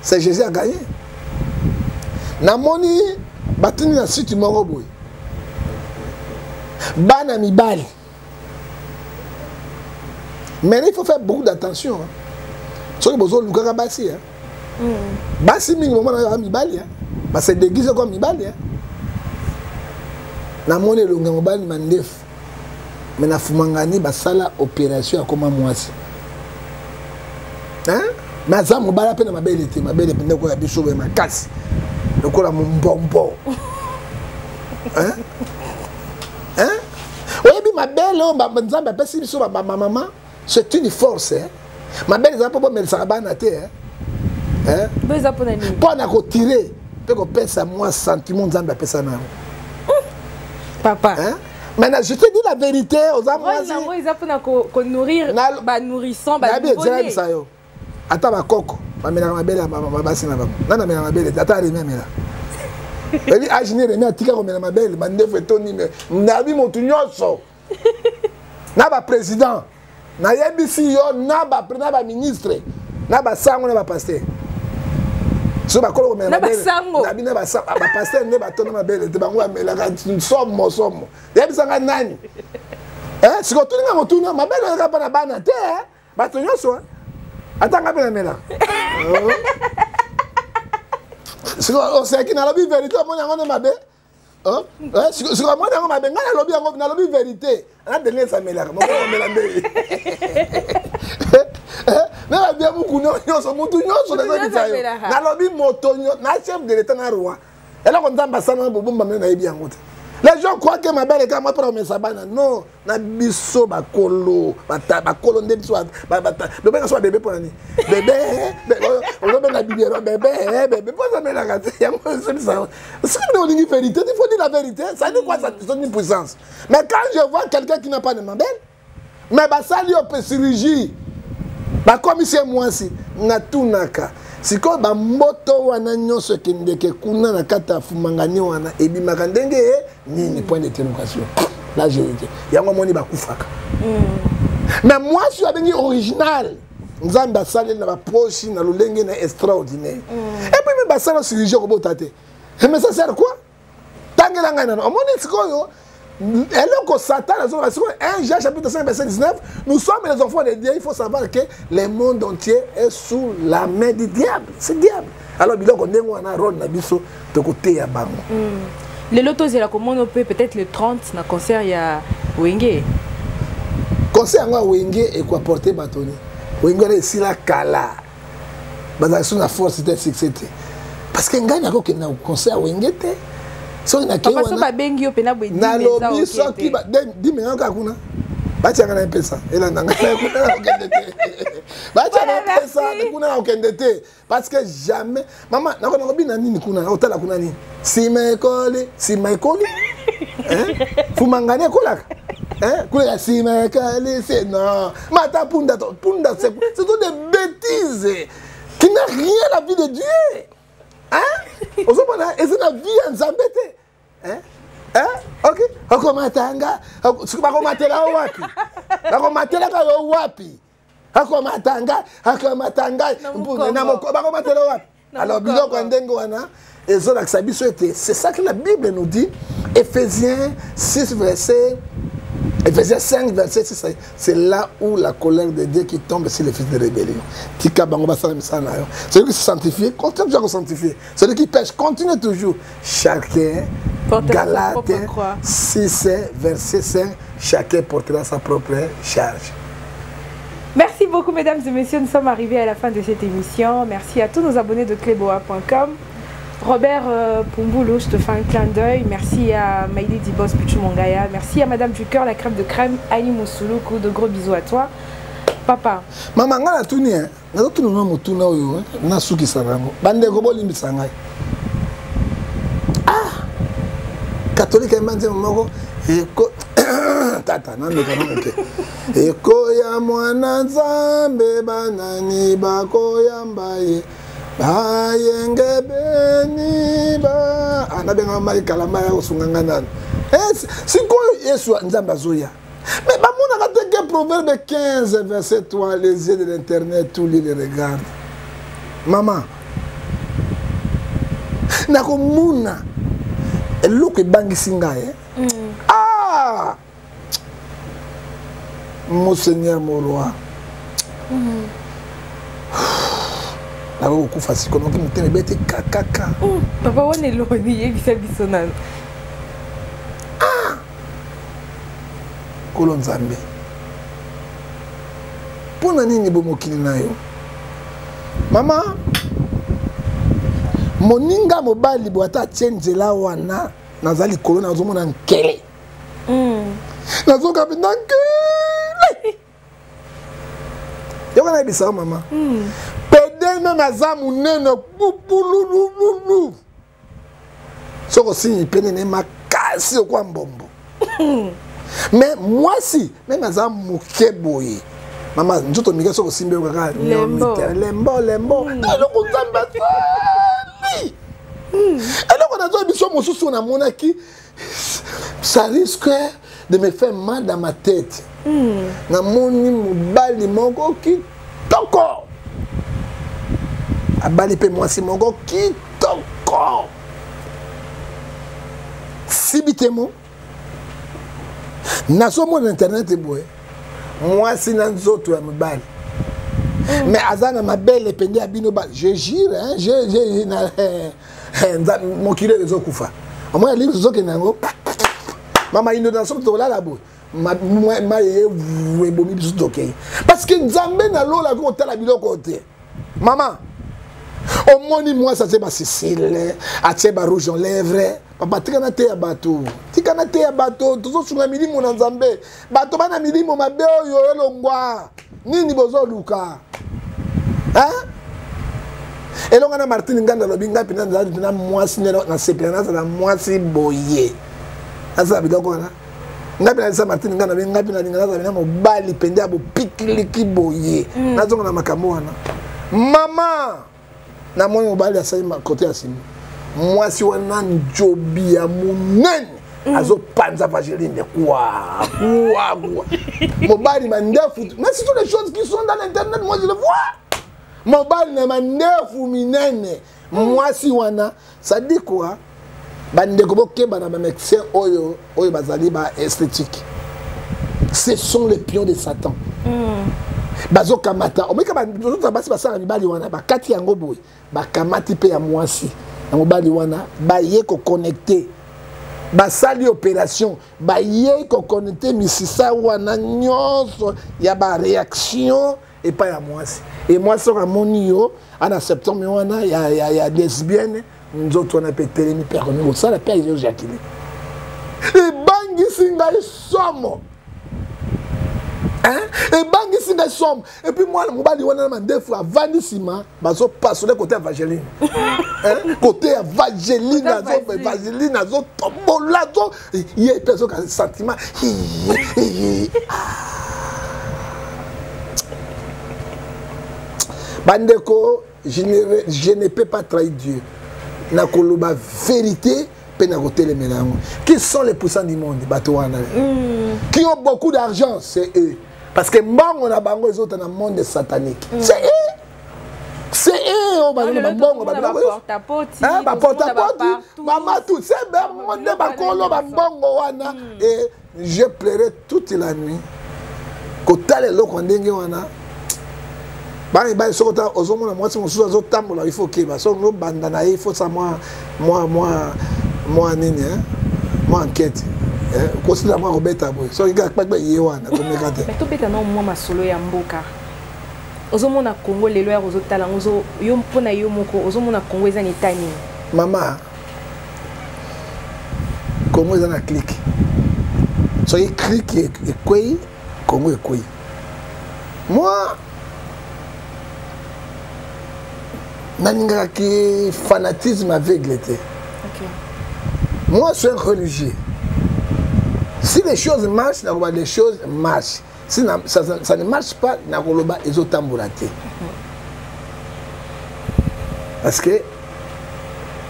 c'est Jésus a gagné. Namoni batindi na site moko boye, bana mibali. Mais il faut faire beaucoup d'attention, hein. Soki bozolukaka basi, hein. Basi mingi bomona ya mibali, hein. Base déguise comme mibali, hein. Namoni elongi ya mobali, mandefu, me na fumangani basala opération, akoma mwasi, hein? Me aza mobali mpe na mabele te, mabele mpe ndeko ya biso boye makasi lokola mombombo, hein? Hein? Oyebi mabele oyo Nzambe apesi biso bamama, c'est une force, hein? Mabele eza mpo bomelisaka bana te, hein? Mpo na kotire mpe kopesa mwa sentiment Nzambe apesa na yango. Papa. Hein? Maintenant, je te dis la vérité. Oza mwasi eza mpona konourrir banourrisson. Nayebi yo, ata bakoko bamelaka mabele ya basi na bango. Nani amelaka mabele te? Ata Remi amela. Oyebi age ni Remi atika komela mabele? Mandefu etondi. Me nayebi motu nyonso na baprésident, nayebisi yo, na baministre, na basango, na bapaster. So bakolo komela mabele na bapaster nde batonda mabele te. Bango bamelaka somo somo. Yebisanga nani? Sikoyo tuninga motuna, mabele ezaka mpa na bana te, bato nyonso, ata nga mpe namelaka. Sikoyo oseki, nalobi vérité, omoni yango nde mabe. Sikoyo mwana yango mabe, ngai nalobi yango, nalobi vérité. Na ndenge esamelaka moko omela nde na babia mukuna nyonso, mutu nyonso nazobisa yo, nalobi moto na chef de l'État na roi, eloko Nzambe asala na bobombamene, nayebi yango te. Les gens croient que mabele kaka mwa mpona komesa bana. Non, na biso bakolo, bakolo nde biso lobenga so babebe. Mpona nini bebe? Ozobenga biberon bebe, bebe mpo ozomelaka te. Yango ezobisa soki olingi vérité, il faut dire la vérité. Ça dit quoi? Ça c'est une puissance. Mais quand je vois quelqu'un qui n'a pas de mabele, mais basali yo mpe chirurgie, bakomisi ye mwasi, natunaka sikoyo, bamboto wana nyonso ekendeke kuna na kati ya fumangani wana, ebimaka ndenge nini? Point d'interrogation. La vérité yango amoni bakufaka. Mais mwasi oyo abengi original, Nzambe asaleli na baproche na lolenge na extraordinaire. Et puis me basala chirurgie, okobota te. Mais ça sert quoi? Tangela ngai nano. Omoni sikoyo eloko Satan azoloba sikoyo, 1 Jean chapitre 5 verset 19: nous sommes les enfants de Dieu. Il faut savoir que le monde entier est sous la main du diable, c'est diable. Alors biloko ndenge wana, rôle na biso, tokoteya bango. Lelo tozela komona mpe peut-être le 30 na concert ya Wenge. Concert yango ya Wenge ekoapporter bato ni? Wenge wana esila kala, bazala so na force te, succès te. Parce que ngai nakokende na concert ya Wenge te. Soki nakei wana, babengi yo mpena boye? Nalobi soki dimenga kaka kuna, batianga na mpesa, elanda ngai kuna, nakokende te. Batia na mpesa kuna, nakokende te, parce que jamais, mama, nakona kobina nini kuna? Otala kuna nini? Nsima ekoli, nsima ekoli, fumangani ekolaka kuna ya nsima ekoli. C'est non, mata punda punda, c'est tout des bêtises qui n'a rien la vie de Dieu, hein. Ozomona eza na vie ya Nzambe te, hein? Ok, okomatanga, bakomatela yo wapi? Bakomatelaka yo wapi? Akomatanga, akomatanga, bakomatela wapi? Alors biloko ya ndenge wana ezolakisa biso ete c'est ça que la Bible nous dit, Éphésiens 6 verset, Éphésiens 5 verset 6: c'est là où la colère de Dieu qui tombe sur les fils de rébellion. Tika bango basala misala na yo. Celui qui se sanctifie continue toujours à se sanctifier, celui qui pèche continue toujours. Chacun, Galates 6 verset 5, chacun portera sa propre charge. Merci beaucoup, mesdames et messieurs. Nous sommes arrivés à la fin de cette émission. Merci à tous nos abonnés de cleboa.com. Robert Pumboulou, je te fais un clin d'œil. Merci à Maïli Dibos Pichumongaya. Merci à Madame du Cœur, la crème de crème, Annie Moussouloukou. De gros bisous à toi. Papa. Mama, nga natuni, nazotuna na motuna oyo nasukisaka yango. Bandeko, bolimbisa ngai. Ah, katolike yemba nzembo moko eko tata nameka na moke: ekoya mwana Nzambe, banani bakoyamba ye? Bayengebeni ba ah, nabengaka mai kalamba ya kosunga ngai nano. Sikoyo Yesu Nzambe azoya, mais bamonaka te ke Proverbe 15 verset 3: les yeux de l'Éternel, tous les regarde. Mama, nakomona eloko ebangisi ngai, eh? Ah, mon Seigneur, mon roi. Nakoki kokufa sikoyo, noki motema ebeti kakaka. Papa, wana eloni, yebisa biso nano. Ah, Nkolo Nzambe, mpo na nini bo mokili na yo? Mama, moninga mobali boye, ata atie nzela wana, naza likolo, nazomona nkele. Nazoka mpenza nkele. Yoka, nayebisaka mama, pédé même aza monene pupulululu, soki osinyi pene na ye makasi okwa mbombo. Mais mwasi même aza moke boye, mama, nzoto mike, soki osimbi yo kaka lembo lembo. Eloko Nzambe asali, eloko nazwa biso mosusu namonaki, ça risque de me faire mal dans ma tête. Namoni mobali moko kitoko abali mpe mwasi moko kitoko sibi te. Mo nazomona internet boye, mwasi na nzoto ya mobali, mais aza na mabele pende ya bino ba. Je jure, hein, je, na, mokili oyo ezokufa. Omoni ya libre tozokende yango mama inondation, tokolala boye, mai ebomi biso, tokei, parce que Nzambe na lola akoki kotala biloko te. Mama, omoni mwasi atie bacils, atie barouge en lèvre. Papa, tikana te ya bato, tikana te ya bato. Tozosunga milimo na Nzambe. Bato bana milimo mabe oyo elongwa nini bozoluka? Elonga na Martine Nganda alobi: ngai mpenza nazali mpena mwasi nde nasepela, nazala mwasi boye, nazala biloko wana. Ngai mpe nalisa Martine Nganda, ngai mpe nalinga nazala mpena mobali mpenza ya bopikiliki boye, nazonga na makambo wana. Mama, namoni mobali asali kote ya nsima, mwasi wana njobi ya monene azopanza vaseline kwa kwa kwa. Mobali mandefu, mais c'est toutes les choses qui sont dans l'internet, moi je le vois. Mobali na mandefu minene, mwasi wana, ça dit quoi? Bandeko, bokeba na bamédecin oyo oyo bazali ba esthétique, ce sont les pions de Satan. Bazokamata, omeka bazota basi basala mibali wana, bakati yango boye, bakamati mpe ya mwasi na mobali wana, baye koconnecter, basali opération, baye koconnecter misisa wana nyonso ya baréaction epai ya mwasi. E mwasi soki amoni yo ana septembre wana ya lesbienne, nzoto wana mpe etelemi mpe akomi kosala mpe azoéjaculer. Ebangisi ngai somo, ebangisi ngai somo. Et puis mwana mobali wana na mandefu avandi nsima, bazopasole kote ya vaseline, kote ya vaseline, vaseline azotombola azo ye mpe azoka sentiment. Bandeko, je ne peux pas trahir Dieu. Nakoloba vérité mpe nakotelemela yango. Qui sont les puissants du monde? Bato wana qui ont beaucoup d'argent, c'est eux, parce que mbongo na bango ezota na monde satanique. C'est eux, c'est eux oyo baza na bambongo, baporte-à-porte. Mama, tout c'est bango nde bakolo bambongo wana. Et je pleurais toute la nuit kotala eloko ndenge wana. Bana mibali, soki ozomona mwasi mosusu azotambola, il faut keba. Soki obanda na ye, il faut sa mwa nini, mwa enquête, kosila mwa kobeta boye. Soki kaka kpakpa ye wana, komeka te. Tobeta na mwa masolo ya mboka. Ozomona Congo lelo ya ozotala yango yo, mpona yo moko, ozomona Congo eza na eta nini? Mama, Congo eza na clique. Soki clique ekwei, Congo ekwei. Moi, nalingaka ki fanatisme aveugle te. Moi, je suis un religieux. Si les choses marchent, nakoloba les choses marchent. Si ça ne marche pas, nakoloba ezotambola te, parce que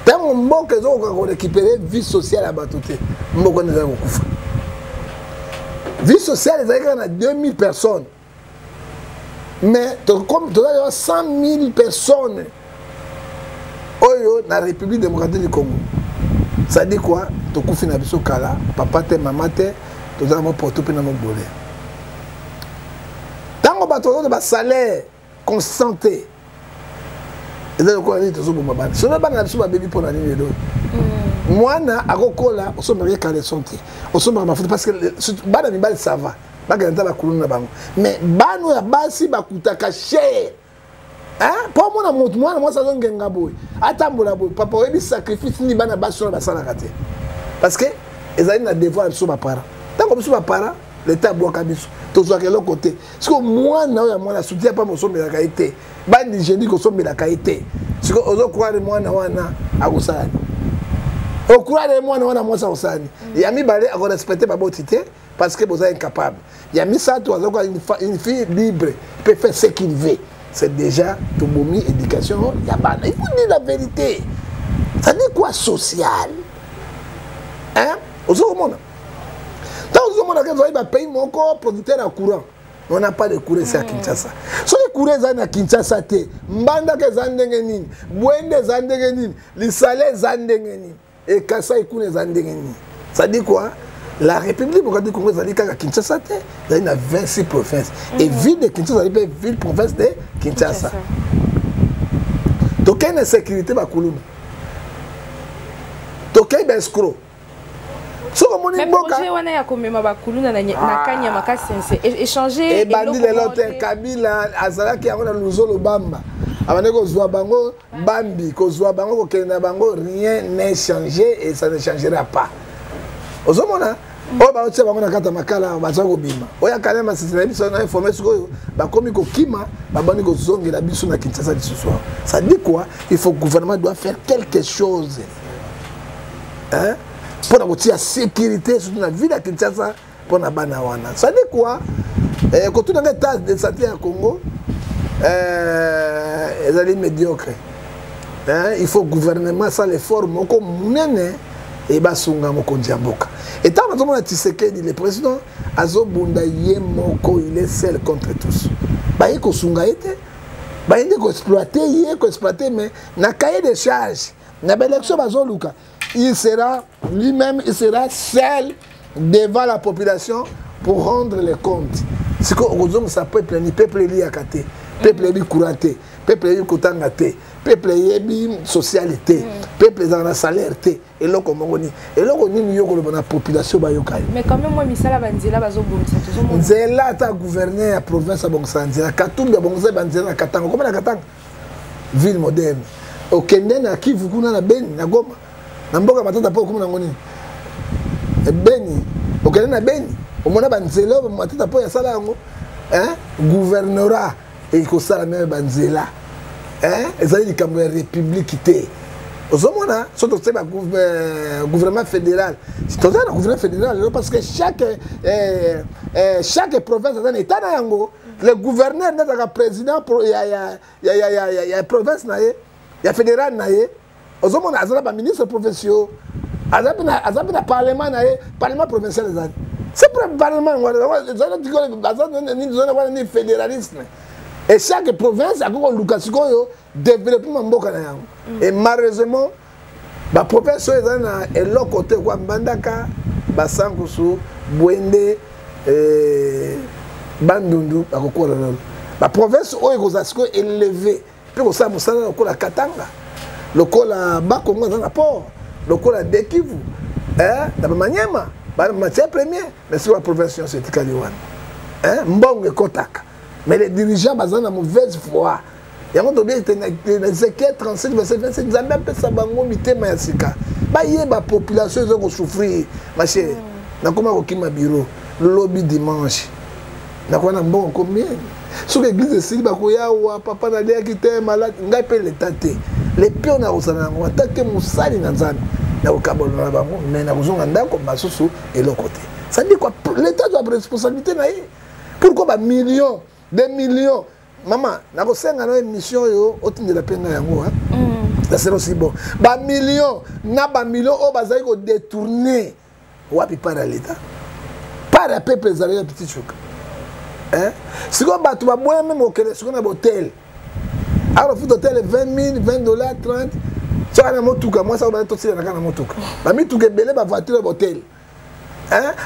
ntango mboka ezokoka korécupérer vie sociale ya bato te, mboka wana ezali kokufa. Vie sociale ezali kaka na 2000 personnes, mais comme tozali 100 000 personnes oyo na République démocratique du Congo, ça dit quoi? Tokufi na biso kala, papa te, mama te, tozala mopoto mpe na mobole. Ntango bato bazoza basalaire constant te, eza lokola nini? Tozoboma bana. Soki bana na biso babebi, mpo na nini lelo mwana akokola, osombaka ye caleçon te, osombaka mafuta? Parce que bana mibali, ça va, bakenda ta bakuluna na bango, mais bana oyo ya basi bakutaka cher mpo omona motu mwana mwasi azongenga boye, atambola boye. Papa, oyebi sacrifice nini bana basi wana basalaka te, parce que ezali na devoir ya biso baparent. Ntango biso baparent, leta abwaka biso, tozwaka eloko te. Sikoyo mwana oyo ya mwana, soutien pamba osombelaka ye te, bandi hygiénique osombelaka ye te. Sikoyo ozocroire mwana wana akosala nini? Ocroire mwana wana mwasi akosala nini? Ya mibale, akorespecter baboti te, parce que boza incapable. Ya misato, aza une fille libre, peut faire ce qu'il veut. C'est déjà tobomi éducation ya bana. Il faut dire la vérité. Ça dit quoi, social, hein? Ozokomona, ntango ozomona ke ezali bapays moko producteur ya courant, on n'a pas de courant ici à Kinshasa. Soki courant ezali na Kinshasa te, Mbandaka eza ndenge nini? Bwende eza ndenge nini? Lisala eza ndenge nini? Ekasai kuna eza ndenge nini? Ça dit quoi? La République démocratique du Congo ezali kaka Kinshasa te, ezali na 26 provinces, et ville de Kinshasa ezali mpe ville province de Kinshasa. Tokende sécurité, bakuluna. Tokei ba escroc. Soki omoni mboka wana ya komema bakuluna na ah. Kanyama Kasese échanger ebandi lelo te. Kabila azalaki yango na Luzolo Bamba, abandi kozwa bango bambi, kozwa bango, kokende na bango. Rien n'est changé et ça ne changera pas. Ozomona oyo baotia bango na kati ya makala, baza kobima. Oyo akala masisi na biso na informe, sikoyo bakomi kokima, babandi kozongela biso na Kinshasa lisusu awa. Ça dit quoi? Il faut, gouvernement doit faire quelque chose, hein, mpona kotia sécurité, surtout na ville ya Kinshasa, mpona bana wana. Ça dit quoi? Kotuna nga, état de santé ya Congo ezali médiocre, hein? Il faut gouvernement asala effort moko monene e basunga mokonzi ya mboka. Etango nazomona Tshisekedi le président azobunda ye moko, il est seul contre tous. Baye kosunga ye te, baye nde koexploiter ye, koexploiter. Mais na cahier de charge na baélection bazoluka, il sera lui-même, il sera seul devant la population pour rendre les comptes. Sikoyo okozongisa peuple ni peuple eliaka te, peuple eyebi courant te, peuple eyebi kotanga te, peuple eyebi social te, peuple ezala na salaire te. Eloko moko nini, eloko nini yo koloba na population bayoka yo? Mais quand même, moi, misala, banzela bazobongisa, tozomona. Nzela, ata gouverneur ya province abongisaka nzela. Katumbi abongisa banzela na Katanga. Okoma na Katanga, ville moderne. Okende na Kivu kuna, na Beni, na Goma, na mboka Matata, mpo okoma nango nini, Beni. Okende na Beni, omona banzela oyo Matata mpo yasala yango. Gouvernorat ekosala même banzela. Ezali likambo ya république te. Ozomona, so totie ba gouvernement fédéral, toza na gouvernement fédéral lelo parce que chaque province aza na état na yango. Le gouverneur nde azalaka président ya province na ye, ya fédéral na ye. Ozomona, aza na baministre provinciaux, aza mpe na parlement na ye, parlement provincial ezali. C'est parlement wana ni fédéralisme, et chaque province akoki koluka sikoyo développement mboka na yango. Et malheureusement, baprovince oyo ezali na eloko te kwa Mbandaka, Basankusu, Bwende, Bandundu, bakokola lolo. Baprovince oyo ekozala sikoyo élevé mpe kosala mosala lokola Katanga, lokola Bakongo aza na port, lokola Dekivu na Bamanyema, bamatière première. Mais sikoyo baprovince nyonso etikali wana, mbongo ekɔtaka, mais les dirigeants baza na mauvaise foi. Yango tobi ete na Ézéchiel 37 verset 27, Nzambe apesa bango mitema ya sika, bayeba population eza kosouffrir. Ma chérie, nakoma kokima bureau lobi dimanche, nakoya na mbongo combien? Soki église esili, bakoyawa: "Papa, naliaki te, malade." Ngai mpe leta te, lepi oyo nakozala yango atake mosali na Nzambe, nakokabola na bango, mais nakozonga ndako basusu eloko te. Ça dit quoi? L'état doit responsabilité na ye. Pourquoi bamillions, des millions? Mama, nakosenga na émission oyo, otindela mpe ngai yango. Ça serait aussi bon. Bamillions na bamillions oyo bazali kodétourner, wapi part ya l'état? Part ya peuple ezali ya petit choka. Sikoyo bato baboya même okende sikoyo na botel, akofuta hotel 20 000, 20 dollars, 30. Soki na motuka, mwasi akobana tosilana na motuka, bamituka ebele, bavoiture ya botel,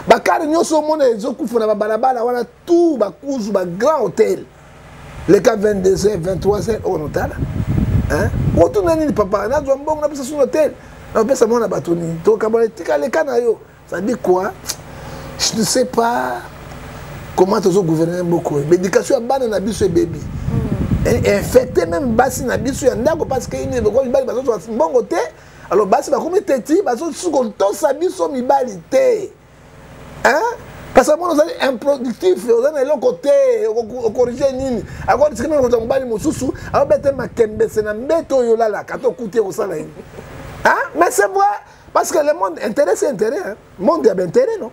bakare nyonso omona ezokufa na babalabala wana, tout bakuzu bagrand hôtel. Leka 22 h, 23 h, oyo notala otuna nini? Papa, nazwa mbongo, napesa sino hotel, napesa mwana bato nini, tokabona, etika leka na yo. Ça dit quoi? Je ne sais pas comment tozogouverner mboka oyo. Baéducation ya bana na biso ebebi, infecté même basi na biso ya ndako, parce que ini lokola mibali bazozwa mbongo te, alors basi bakomi teti, bazosusu kotosa biso mibali te, hein? Parce que mona ozali improductif, oza na eloko te, okorige nini? Akorisike meme kozwa mobali mosusu, akobete makembese na mbeto oyo olalaka, to okuti ekosala nini? Mais c'est vrai, parce que le monde, intérêt c'est intérêt, hein? Monde ya baintérêt, non?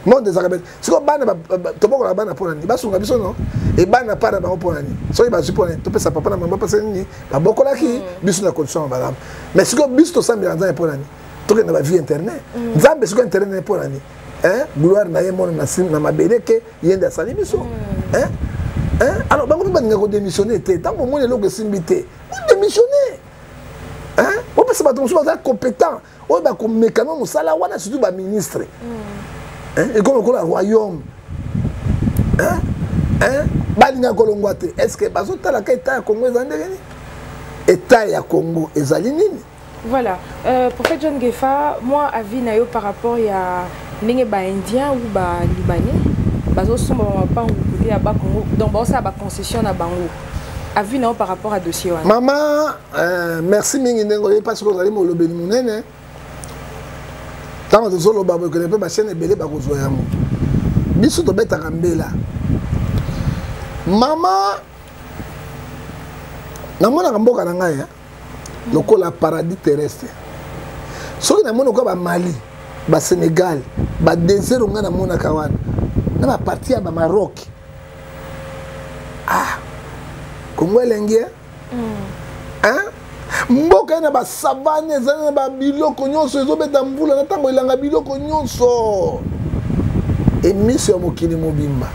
Monde ezalaka. Sikoyo bana, tobokola bana mpo na nini? Basunga biso, non? E bana part na bango mpo na nini? Soki bazwi, mpo na nini topesa papa na mama? Mpasi nini? Babokolaki biso na condition ya malamu. Mais sikoyo biso tosambela Nzambe mpo na nini? Tokende bavie internet. Nzambe sikoyo internet na ye mpo na nini? Gloire na ye mona na mabele ke ye nde asali biso. Alors bango mpe balinga kodémissionner te. Ntango omoni eloko esimbi te, bodémissionner, opesa bato mosusu baza compétent, oyo bakomekana mosala wana, surtout baministre. Ekomi lokola royaume, balinga kolongwa te. Est ce que bazotalaka état ya Congo eza ndenge nini? État ya Congo ezali nini? Voilà. Prophète John Ngefa, moi, avis na yo par rapport ya ndenge ba indien ou ba libanais bazosomba ba mapangu côté ya Bakongo, donc baosala ba concession na bango. Avis na yo par rapport à dossier wana. Mama, merci mingi ndenge oyebi parce que ozali molobeli monene. Ntango tozoloba boye kende mpe bachaîne ebele bakozwa yango. Biso tobetaka mbela. Mama, namonaka mboka na ngai lokola paradis terrestre. Soki namoni lokola ba Mali, ba Sénégal, ba désert ngai namonaka wana na ba partie ya ba Maroc. Ah, Congo elengi, hein? Mboka ye na ba savane ezali na ba biloko nyonso ezobeta mvula na ntango elanga biloko nyonso. Emiso ya mokili mobimba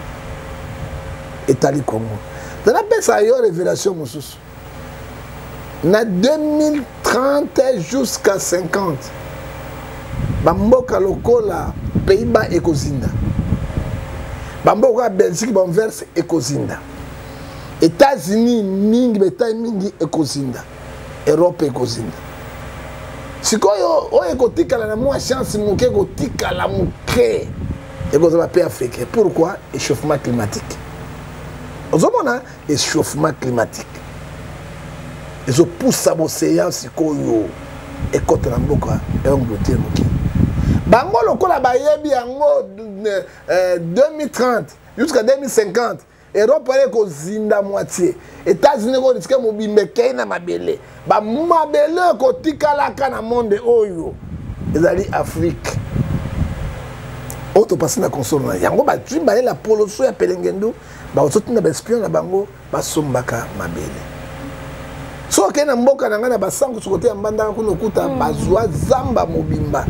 etali Congo. Napesa yo révélation mosusu. Na 2030 jusqu'à 50, bamboka lokola Pays-Bas ekozinda, bamboka ya Belgique, ba Anvers ekozinda, États-Unis mingi, ba États mingi ekozinda, Europe ekozinda. Sikoyo oyo ekotikala na mwa chance moke, ekotikala moke, ekozala pays africain. Pourquoi? Échauffement climatique. Ozomona échauffement climatique ezopusa boseya sikoyo ekota na mboka engloutir moke. Bango lokola bayebi yango, 2030 jusqu'à 2050 Europe wana ekozinda moitié, États-Unis ekorisquer mobimba ekei na mabele. Bamabele ekotikalaka na monde oyo ezali Afrique oyo topasi na console na yango. Bazwi bayela poloso ya pelengendu, bazotinda baespion na bango basombaka mabele. Soki okei na mboka na ngai na basango sokote ya Mbandaka kuna, okuta bazwa zamba mobimba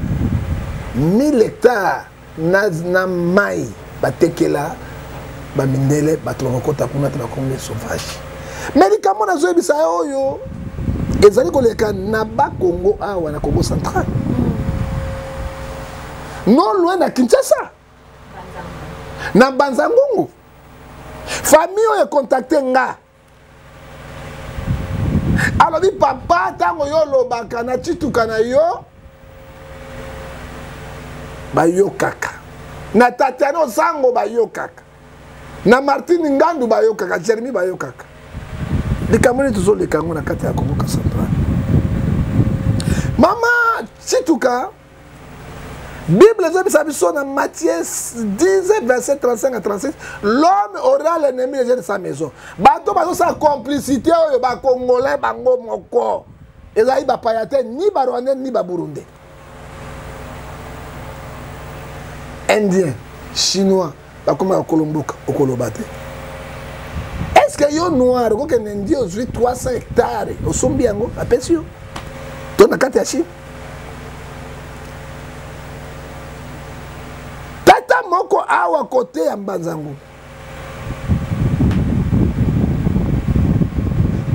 1000 hectare na mai, batekela bamindele. Bato bakokɔta kuna te, bakomi sauvage. Mais likambo nazoyebisa yo oyo ezali koleka na Bakongo awa na Congo central, non loin na Kinshasa, na Banzangungu, famille oyo econtacter nga, alobi: "Papa, ntango yo olobaka na tituka na yo, bayokaka na Tatiana Osango, bayokaka na Martine Ngandu, bayokaka Jeremi, bayokaka likambo nini tozoleka yango na kati ya Kongo central." Mama Tituka, Bible ezobisa biso na Matthieu 10 verset 35 à 36: "L'homme aura l'ennemi de sa maison." Bato bazosala complicité oyo, bacongolais bango moko, ezali bapaya te, ni barwandais ni baburundais, indien, chinois, bakoma bakolo mboka. Okoloba te. Est ce que yo noir okokende ndi ozwi 300 hectare, osombi yango, apesi yo to na kati ya Chine? Tata moko awa kote ya Mbanzango,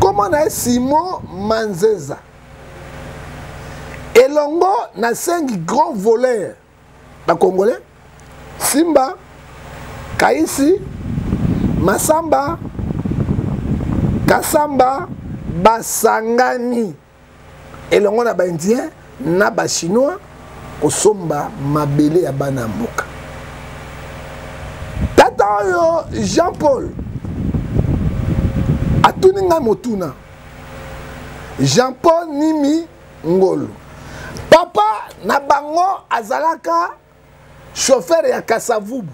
kombo na ye Simon Manzeza, elongo na 5 grand voleur bacongolais: Simba, Kaisi, Masamba, Kasamba, basangani elongo na baindien na bachinois kosomba mabele ya bana ya mboka. Tata oyo Jean Paul atuni ngai motuna. Jean Paul Nimi Ngolu, papa na bango azalaka chauffeur ya Kasavubu.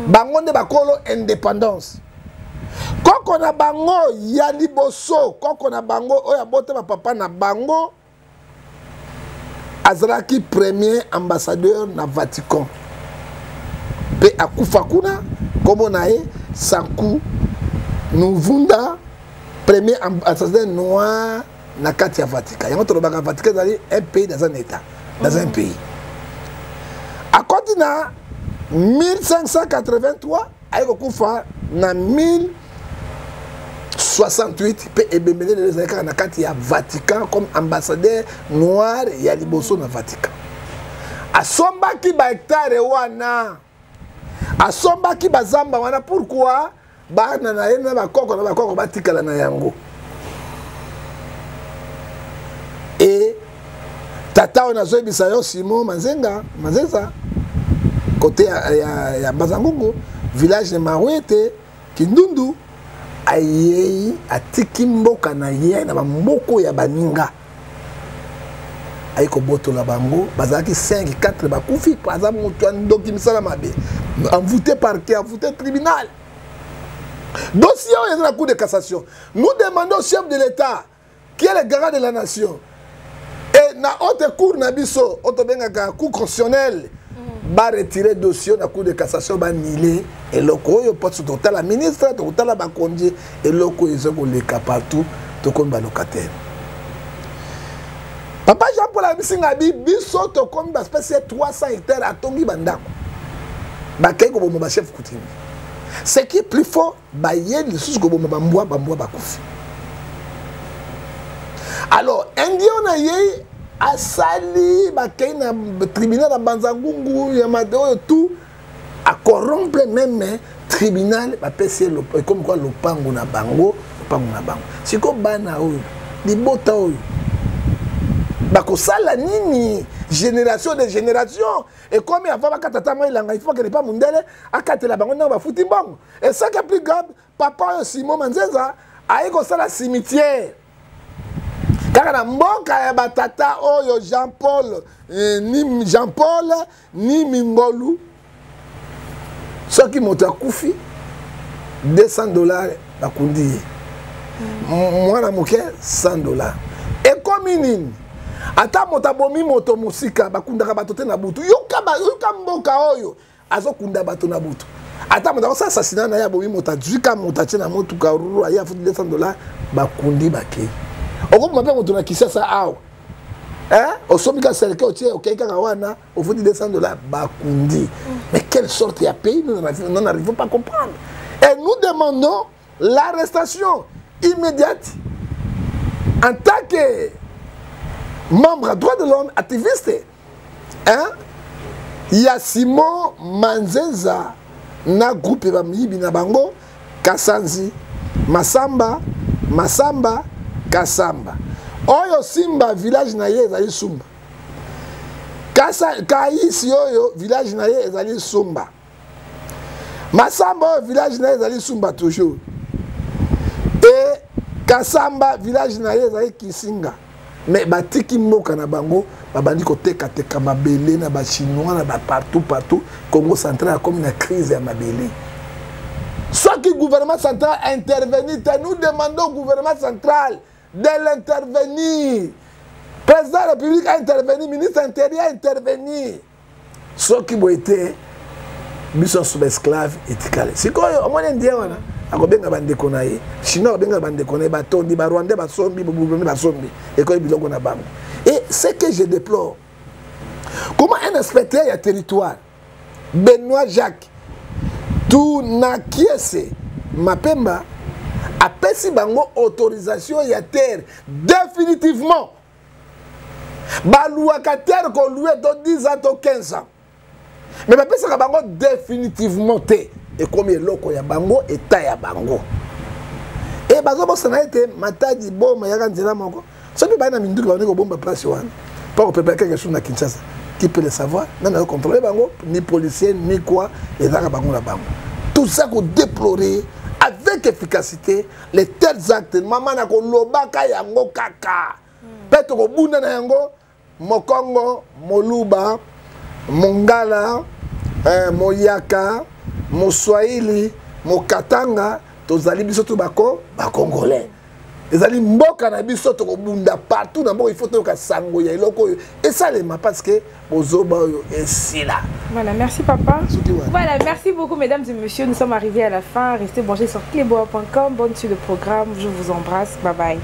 Bango nde bakolo indépendance. Koko na bango ya liboso, koko na bango oyo abotama papa na bango, azalaki premier ambassadeur na Vatican mpe akufa kuna. Nkombo na ye Sanku Nuvunda, premier ambassadeur noir na kati ya Vatican. Yango tolobaka Vatican ezali un pays dans un état, dans un pays. Akoti na 1583, aye kokufa na 1068, mpe ebembele lelo ezali kaka na kati ya Vatican comme ambassadeur noir ya liboso na Vatican. Asombaki bahectare wana, asombaki bazamba wana. Pourquoi? Bana na ye na bakoko na bakoko batikala na yango. E Tata oyo nazoyebisa yo, Simon Manzenga Manzenza, kote ya, ya, ya Mbazangungu, village de Maruete, Kindundu, ayei atiki mboka na ye na bamboko ya baninga, ayi kobotola bango. Bazalaki 5, 4 bakufi. Aza moto ya ndoki, misala mabe, envoûté parquet, envoûté tribunal. Dossier oyo eza na Cour de cassation. Nous demandons au chef de l'État, qui est le garant de la nation, et na haute cour na biso oyo tobengaka Cour constitutionnelle, baretire dossier na Cour de cassation, banile eloko oyo, mpo tokotala ministre, tokotala bakonzi. Eloko oyo eza koleka partout, tokomi balocataire. Papa Jean Paul ayebisi ngai bi biso tokomi baspèce ya 300 hectare, atongi bandako, bakei koboma bachef coutumier. Ce qui est plus fort, baye lisusu koboma bambwa, bambwa bakufi. Alors indien na ye asali, bakei na tribunal na Banzangungu ya made oyo tout acorrompre même tribunal, bapesi ye ekomi kwa lopango na bango, lopango na bango. Sikoyo bana oyo, libota oyo bakosala nini? Génération de génération ekomi, avant bakata ta mwa elanga, il faut bakende pa mundele akatela bango ndenge bafuti mbongo. Et ce qui est plus grave, papa oyo Simon Manzenza aye kosala cimetière kaka na mboka ya batata oyo Jean Paul, ni Jean Paul ni Mingolu. Soki moto akufi, 200 $, bakundi ye. Mwana moke, 100 $. Ekomi nini? Ata moto abomi moto mosika, bakundaka bato te na butu. Yoka, yoka, mboka oyo azokunda bato na butu. Ata moto akosala assassinat na ye, abomi moto, azwika moto, atie na motuka ruru, aye afuti 200 $, bakundi, bakei. Okoboma mpe moto na Kisasa awa, osombi ka cercueil, otie, okei kaka wana, ofuti 200 $, bakundi. Mais quelle sorte ya pays? Nous n'arrivons pas à comprendre et nous demandons l'arrestation immédiate en tant que membre droit de l'homme, activiste, hein, ya Simon Manzenza na groupe bamiyibi na bango, Kasanzi, Masamba, Masamba, Kasamba. Oyo Simba, village na ye ezali Sumba. Kasa, Kaisi oyo, village na ye ezali Sumba. Masamba oyo, village na ye ezali Sumba toujours. E Kasamba, village na ye ezali Kisinga. Mais batiki mboka na bango, babandi kotekateka mabele na bachinois na bapartout partout. Congo central akomi na crise ya mabele. Soki gouvernement central intervenir te, nous demandons au gouvernement central de l'intervenir, président de la République a intervenir, ministre intérieur a intervenir. Soki boye te, biso nyonso baesclave etikali. Sikoyo omoni indien wana akobenga bandeko na ye, chinois akobenga bandeko na ye, batondi barwandais basombi, boburundais basombi, ekoyi biloko na bango. Et ce que je déplore, comment un inspecteur ya territoire, Benoît Jacques Tunakiese Mapemba, apesi bango autorisation ya terre définitivement? Baluwaka terre kolouer to 10 ans to 15 ans, mais bapesaka bango définitivement te. Ekomi eloko ya bango, eta ya bango. E bazobosana ete Matadi, Boma yaka nzela moko. Soki baye na minduki, babandi kobomba place wana mpo kopréparer quelque chose na Kinshasa, qui peut le savoir? Nani azocontrôle bango? Ni policier ni quoi, ezalaka bango na bango. Tout ça kodéplorer avec efficacité les tels actes. Mama, na kolobaka yango kaka mpe tokobunda na yango. Mokongo, Moluba, Mongala, Moyaka, Moswahili, Mokatanga, tozali biso to bako bacongolais. Ezali mboka na biso, tokobunda partout na mboka. Il faut toyoka sango ya eloko oyo esalema, parce que bozoba oyo esila. Voilà, merci papa. Voilà, merci beaucoup mesdames et messieurs. Nous sommes arrivés à la fin. Restez branchés sur cleboa.com. Bonne suite de programme. Je vous embrasse. Bye bye.